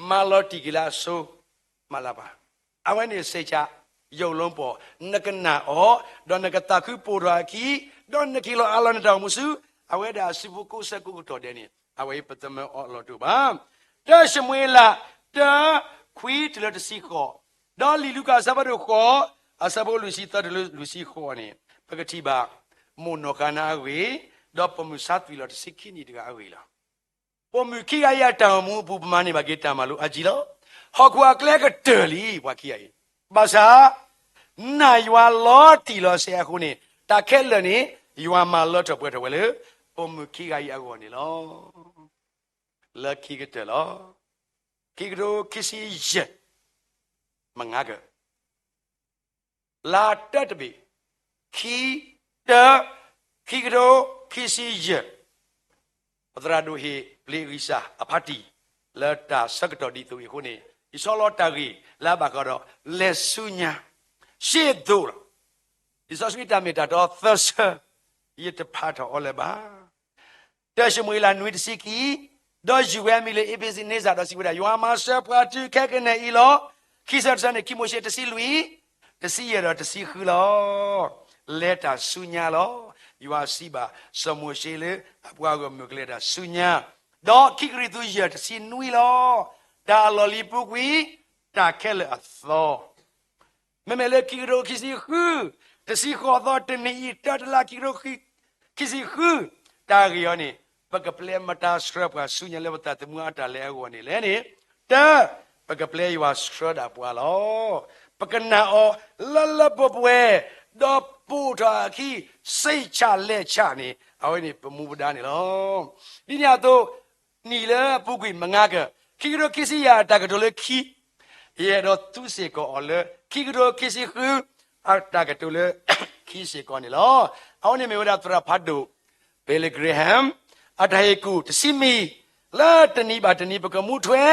မၤလီၤတံၢ်က့ၤလၢအစိၤ, မၤလၢပှၤ. အဝဲန့ၣ်စ့ၢ်ကီး ယိၣ်လီၤပီၢ်, နကနာ်အီၤ, ဒီးနကသးခုပိာ်ထီၣ်အခံ, ဒီးနကဟ့ၣ်လီၤအးလီၤနတၢ်အိၣ်မူဆူ, အဝဲဒၣ်အစုဖိကိးဆၢကိးကတီၢ်ဒဲးန့ၣ် အဝဲအံၤပသမၢအီၤအလီၢ်တအိၣ်ဘၣ်. တၢၡမူၤအ့လး တၢ ခွံတုၤလၢတဆံဃိး, ဒီးလံာ်လူၤကၣ်အဆၢဖးဒိၣ်ဃိး, အဆၢဖိလွံၢ်ဆံသၢတုၤလၢလွံၢ်ဆံဃိးန့ၣ်, ပကထံၣ်ဘၣ် မိၢ်နီၢ်ဃၤနၤအဂ့ၢ်, ဒီးပိာ်မုၣ်ဆါသွံၣ်လီၤတဆံခံနံၣ်တဂၤအဂ့ၢ်လီၤ. ပိာ်မုၣ်ခံဂၤအံၤအတၢ်အိၣ်မူအပူၤ ပမၤန့ၢ်ဘၣ်က့ၤတၢ်မၤလိအါကံလီၤ. ဟီၣ်ခိၣ်အကျဲကတၢၢ်လံ ပှၤခံဂၤအံၤ, ဘၣ်ဆၣ် နာ်ယွၤလီၤတံၢ်လီၤဆဲးအဃိန့ၣ်, တၢ်ခဲလၢာ်န့ၣ် ယွၤမၤလၢထီၣ်ပှဲၤထီၣ်ဝဲလၢ ပိာ်မုၣ်ခံဂၤအံၤအဂီၢ်န့ၣ်လီၤ. လၢခံကတၢၢ်လီၤ. ခံကထိခံဆံယဲၢ်, မုၢ်ငါကၢၢ် လါတၢတဘ့ၣ်, ခံ, တၢ, ခံကထိခံဆံယဲၢ်, ပသရၣ်ဒိၣ်ဟ့ၣ်ပျ့ၤအဂံၢ်စၢ်အဖါတံၢ် လၢတၢ်ဆၢကတီၢ်ဒ်သိးအံၤအဃိန့ၣ်, ယဆီလီၤတၢ်ဂ့ၢ်လၢအဘၣ်ဃးဒီး လဲၤဆူညါ ရှေ့သို့လီၤ. လံာ်စီဆှံတၢ်မ့ၢ်တၢ်တီသၢဆၢ, ယတဖးထီၣ်အီၤလၢၤဘၣ်. တၢၡမူၤအ့လးနွံတဆံခံ, ဒီးယုၢ်ဝဲအမံၤလၢအ့းဘ့းစံနံစၢ် ဒီးစံးဝဲဒၣ်, ယွၤမၤစၢၤပှၤတုၤခဲကနံၣ်အံၤလီၤ. ခံဆၢတဆၢန့ၣ် ခံမိၤၡ့တဆံလွံၢ်, တဆံယဲၢ်ဒီးတဆံဃုလီၤ. လဲၤတၢ်ဆူညါလီၤ. ယွၤစံးဘၣ်စီၤမိၤၡ့လၢအပှၤဂီၢ်မုၢ်ကလဲၤတၢ်ဆူညါ, ဒီးခံကရံၣ်သူးယဲၢ်တဆံနွံလီၤ. တၢ်အလီၢ်လံၤပူၤကွံာ် တၢ်ခဲလၢာ်အသီ မ့မ့ၢ်လၢခံကထိခံဆံဃု, တဆံဃိးသီတနံၤအံၤ တၢတလါခံကထိခံဆံဃု, တၢ်ဂ့ၢ်အံၤန့ၣ် ပကပျဲမတၤဆှၢပှၤဆူညါလၢပသးသမူအတၢ်လဲၤအဂီၢ်န့ၣ်လဲၣ်န့ၣ်, တၢ, ပကပျဲယွၤဆှၢဒၣ်ပှၤလီၤ. ပကနာ်အီၤလၢလၢပှဲၤပှဲၤ, ဒီးပိာ်ထီၣ်အခံ စ့ၢ်ဆၣ်လဲၣ်ဆၣ်န့ၣ် အဝဲန့ၣ်ပမူပဒါန့ၣ်လီၤ. ဒ်န့ၣ်အသိး နံၣ်လၢအပူၤကွံာ်မုၢ်ငါကၢၢ်, ခံကထိခံဆံယဲၢ်အတၢ်ကတိၤလၢခံ, ယအဲၣ်ဒိးသူစ့ၢ်ကီးအီၤလၢ ခံကထိခံဆံဃု အတၢ်ကတိၤလၢခံစ့ၢ်ကီးန့ၣ်လီၤ. အဝဲန့ၣ်မ့ၢ်ဝဲဒၣ်သရၣ်ဖးဒိၣ် Billy Graham အတၢ်ဟ့ၣ်ကူၣ်တဆံမံၤ, လၢတနံၤဘၣ်တနံၤပကမူထွဲ,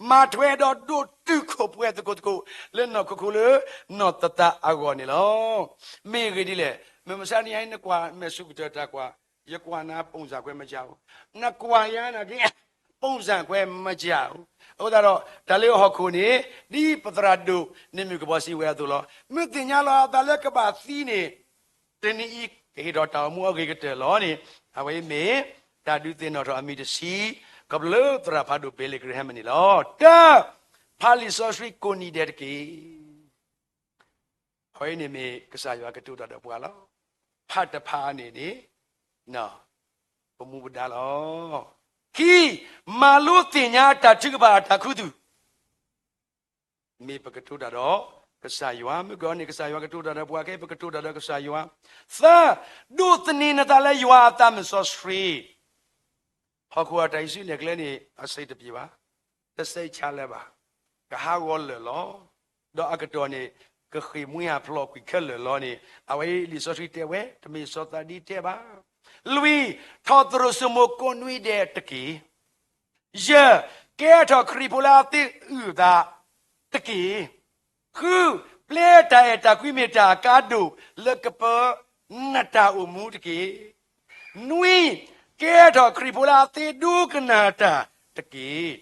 မၤထွဲဒီးဒိးတုာ်ခိၣ်ပှဲၤသကိးသကိး လၢနီၢ်ခိခိလၢနီၢ်သးသးအဂီၢ်န့ၣ်လီၤ. မ့ၢ်အဂ့ၢ်ဒ်လဲၣ်, မုၢ်မဆါတနံၤအံၤ နကွၢ်မဲာ်ဆူၣ်ကတၢၢ်တၢ်ကွၢ်, ယကွၢ်နၤ ပုံစံခွဲးမကြဘူး, နကွၢ်ယၤနာ်က့ ပုံစံခွဲးမကြဘူး. အဃိသတးဒီး တၢ်လၢဟီၣ်ခိၣ်န့ၣ် ဒ်ပသရၣ်ဒိၣ်န့ၣ်မုၢ်ကဘီစံးဝဲအသိးလီၤ. မ့ၢ်သ့ၣ်ညါလီၤအသးလၢကဘၣ်သံန့ၣ် တနံၤအံၤ ကဟ့ၣ်ထီၣ်တၢ်အိၣ်မူအဂ့ၤကတၢၢ်လီၤန့ၣ် အဝဲအံၤမ့ၢ် တၢ်ဒုးသ့ၣ်နီၣ်ထီၣ်အမံၤတဆံ ခီဖျိလၢသရၣ်ဖးဒိၣ် Billy Graham န့ၣ်လီၤ. တၢ, ဖးလံာ်စီဆှံကိးနံၤဒဲးတက့ၢ်. အဝဲအံၤန့ၣ်မ့ၢ်ကစၢ်ယွၤကတိၤတၢ်ဒီးပှၤလီၤ. ဖးတဖးန့ၣ်န့ၣ် ပမူပဒါလီၤ. ခံ, မၤလိသ့ၣ်ညါတၢ်ထုကဖၣ်အတၢ်ခူသူၣ် မ့ၢ်ပကတိၤတၢ်ဒီးကစၢ်ယွၤ, မုၢ်ကီၤန့ၣ် ကစၢ်ယွၤကတိၤတၢ်ဒီးပှၤ ခဲအံၤပကတိၤတၢ်ဒီးကစၢ်ယွၤ. သၢ, ဒိးသန့ၤနသးလၢယွၤအသးမုၢ်စီဆှံ. ဟီၣ်ခိၣ်အတၢ်ဟံးစုနဲၣ်ကျဲန့ၣ် အစ့တပျ့ၤဘၣ်, တစဲးဆါလၢၤဘၣ်, ကဟးဂီၤလၢာ်လီၤ. ဒီးအကတီၢ်န့ၣ် ကဃ့ၢ်မှံဟးဖျိးကွံာ်ခဲလၢာ်လီၤန့ၣ် အဝဲအံၤလံာ်စီဆှံတဲဝဲ တမ့ၢ်စီၤသးဒံတဲဘၣ်. လွံၢ်, ထီၣ်သရိာ်စိမိၤကိးနွံဒဲးတက့ၢ်. ယဲၢ်, ကဲထီၣ်ခရံာ်ဖိလၢအသ့အုၣ်အသးတက့ၢ်. ဃု, ပျဲတၢ်အဲၣ်တၢ်ကွံမ့ၢ်တၢ်အကါဒိၣ်လၢကပၢနတၢ်အိၣ်မူတက့ၢ်. နွံ, ကဲထီၣ်ခရံာ်ဖိလၢအသ့ဒိကနၣ်တၢ်တက့ၢ်.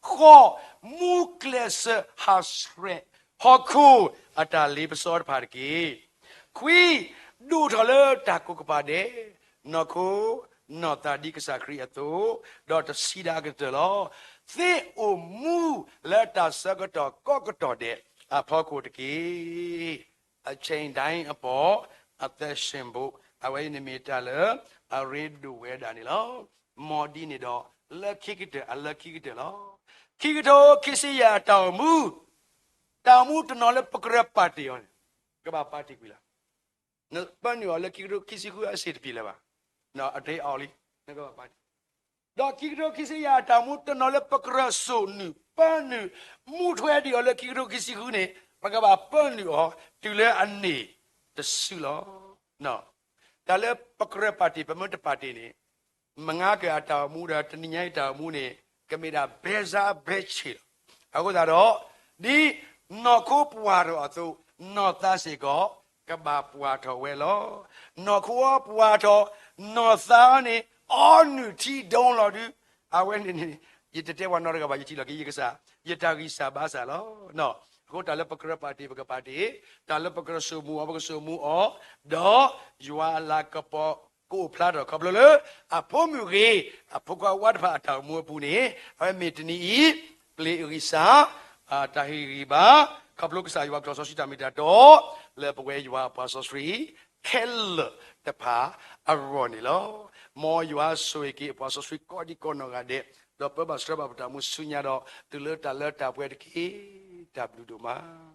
ဃိး, မူကျဲးစၢးဟးဆှဲး ဟီၣ်ခိၣ်အတၢ်လ့ပစီတဖၣ်တက့ၢ်. ခွံ, ဒိၣ်ထီၣ်လၢတၢ်ကိးကပၤဒဲး နီၢ်ခိနီၢ်သးဒ်ကစၢ်ခရံာ်အသိး, ဒီးတဆံဒၣ်အကတၢၢ်လီၤ. သ့အိၣ်မူလၢတၢ်ဆၢကတီၢ်ကိးကတီၢ်ဒဲးအဖီခိၣ်တက့ၢ်. အဆ့ၣ်ဒၣ်အပီၢ် အသဲစ့ၣ်ဘိး အဝဲအံၤန့ၣ်မ့ၢ်တၢ်လၢအရ့ဒိၣ်ဝဲဒၣ်န့ၣ်လီၤ. မ်ဒ်န့ၣ်ဒီး လၢခံကတၢၢ်အလၢခံကတၢၢ်လီၤ. ခံကထိခံဆံယဲၢ်အတၢ်အိၣ်မူ, တၢ်အိၣ်မူတနီၤလၢပကြၢးပာ်တ့ၢ်အီၤန့ၣ် ကဘၣ်ပာ်တ့ၢ်ကွံာ်လီၤ. နပၢနုာ်အီၤလၢခံကထိခံဆံဃုအစ့ၣ်တပျ့ၤလၢၤဘၣ်, အတအီလံ, နကဘၣ်ပာ်တ့ၢ် ဒီးခံကထိခံဆံယဲၢ်အတၢ်အိၣ်မူတနီၤလၢပကြၢးစိာ်နုာ်ပၢနုာ် မူထွဲဒံးအီၤလၢခံကထိခံဆံဃုန့ၣ် ပကဘၣ်ပၢနုာ်အီၤတုၤလၢအန့ၢ်တစုလီၤ. တၢ်လၢပကြၢးပာ်တ့ၢ် ပမ့ၢ်တပာ်တ့ၢ်န့ၣ် မုၢ်ဂၤကၢၢ်အတၢ်အိၣ်မူဒီးတနံၤညါအံၤတၢ်အိၣ်မူန့ၣ် ကမ့ၢ်ဒၣ်ဘဲစါဘဲဆ့ၣ်လီၤ. အဃိသတးဒီး ဒ်နီၢ်ခိပှၢ်ထီၣ်အသိး နီၢ်သးစ့ၢ်ကီး ကဘၣ်ပှၢ်ထီၣ်ဝဲလီၤ. နီၢ်ခိအီၤပှၢ်ထီၣ် နီၢ်သးန့ၣ် အီနုၢ်ထံဒိလီၤဒုး အဝဲန့ၣ်န့ၣ် ယတတဲပှၤနီတဂၤဘၣ် ယထံၣ်လီၤက့ၤယကစၢ် ယတၢ်ဂံၢ်စၢ်ဘါစၢ်လီၤ. အဃိတၢ်လၢပကြၢးပာ်တ့ၢ် ပကပာ်တ့ၢ်, တၢ်လၢပကြၢးစိာ်မူအီၤ ပကစိာ်မူအီၤ, ဒီးယွၤအလၤကပီၤကအိၣ်ဖျါထီၣ်ခီဖျိလၢ အဖိမုၣ်ဂ့ၤ အဖိခွါဝါတဖၣ်အတၢ်အိၣ်မူအပူၤန့ၣ် အဝဲမ့ၢ်တနံၤအံၤ ပျ့ၤအဂံၢ်စၢ် တၢ်ဟ့ၣ်ဂံၢ်ဘါ ခီဖျိကစၢ်ယွၤကထီၣ်စီဆှံတၢ်မ့ၢ်တၢ်တီ လၢပဝဲယွၤအပှၤစီဆှံခဲလၢာ်တဖၣ်အဂီၢ်န့ၣ်လီၤ. မ်ယွၤဆိၣ်ဂ့ၤက့ၤအပှၤစီဆှံကိးဒံကိးနီၢ်ဂၤဒဲး ဒီးပၢဘၣ်ဆှၢဘၣ်ပတၢ်အိၣ်မူဆူညါဒီး တုၤလၢတၢ်လၢတၢ်ပှဲၤတက့ၢ်. တၢ်ဘျုးဒိၣ်မး.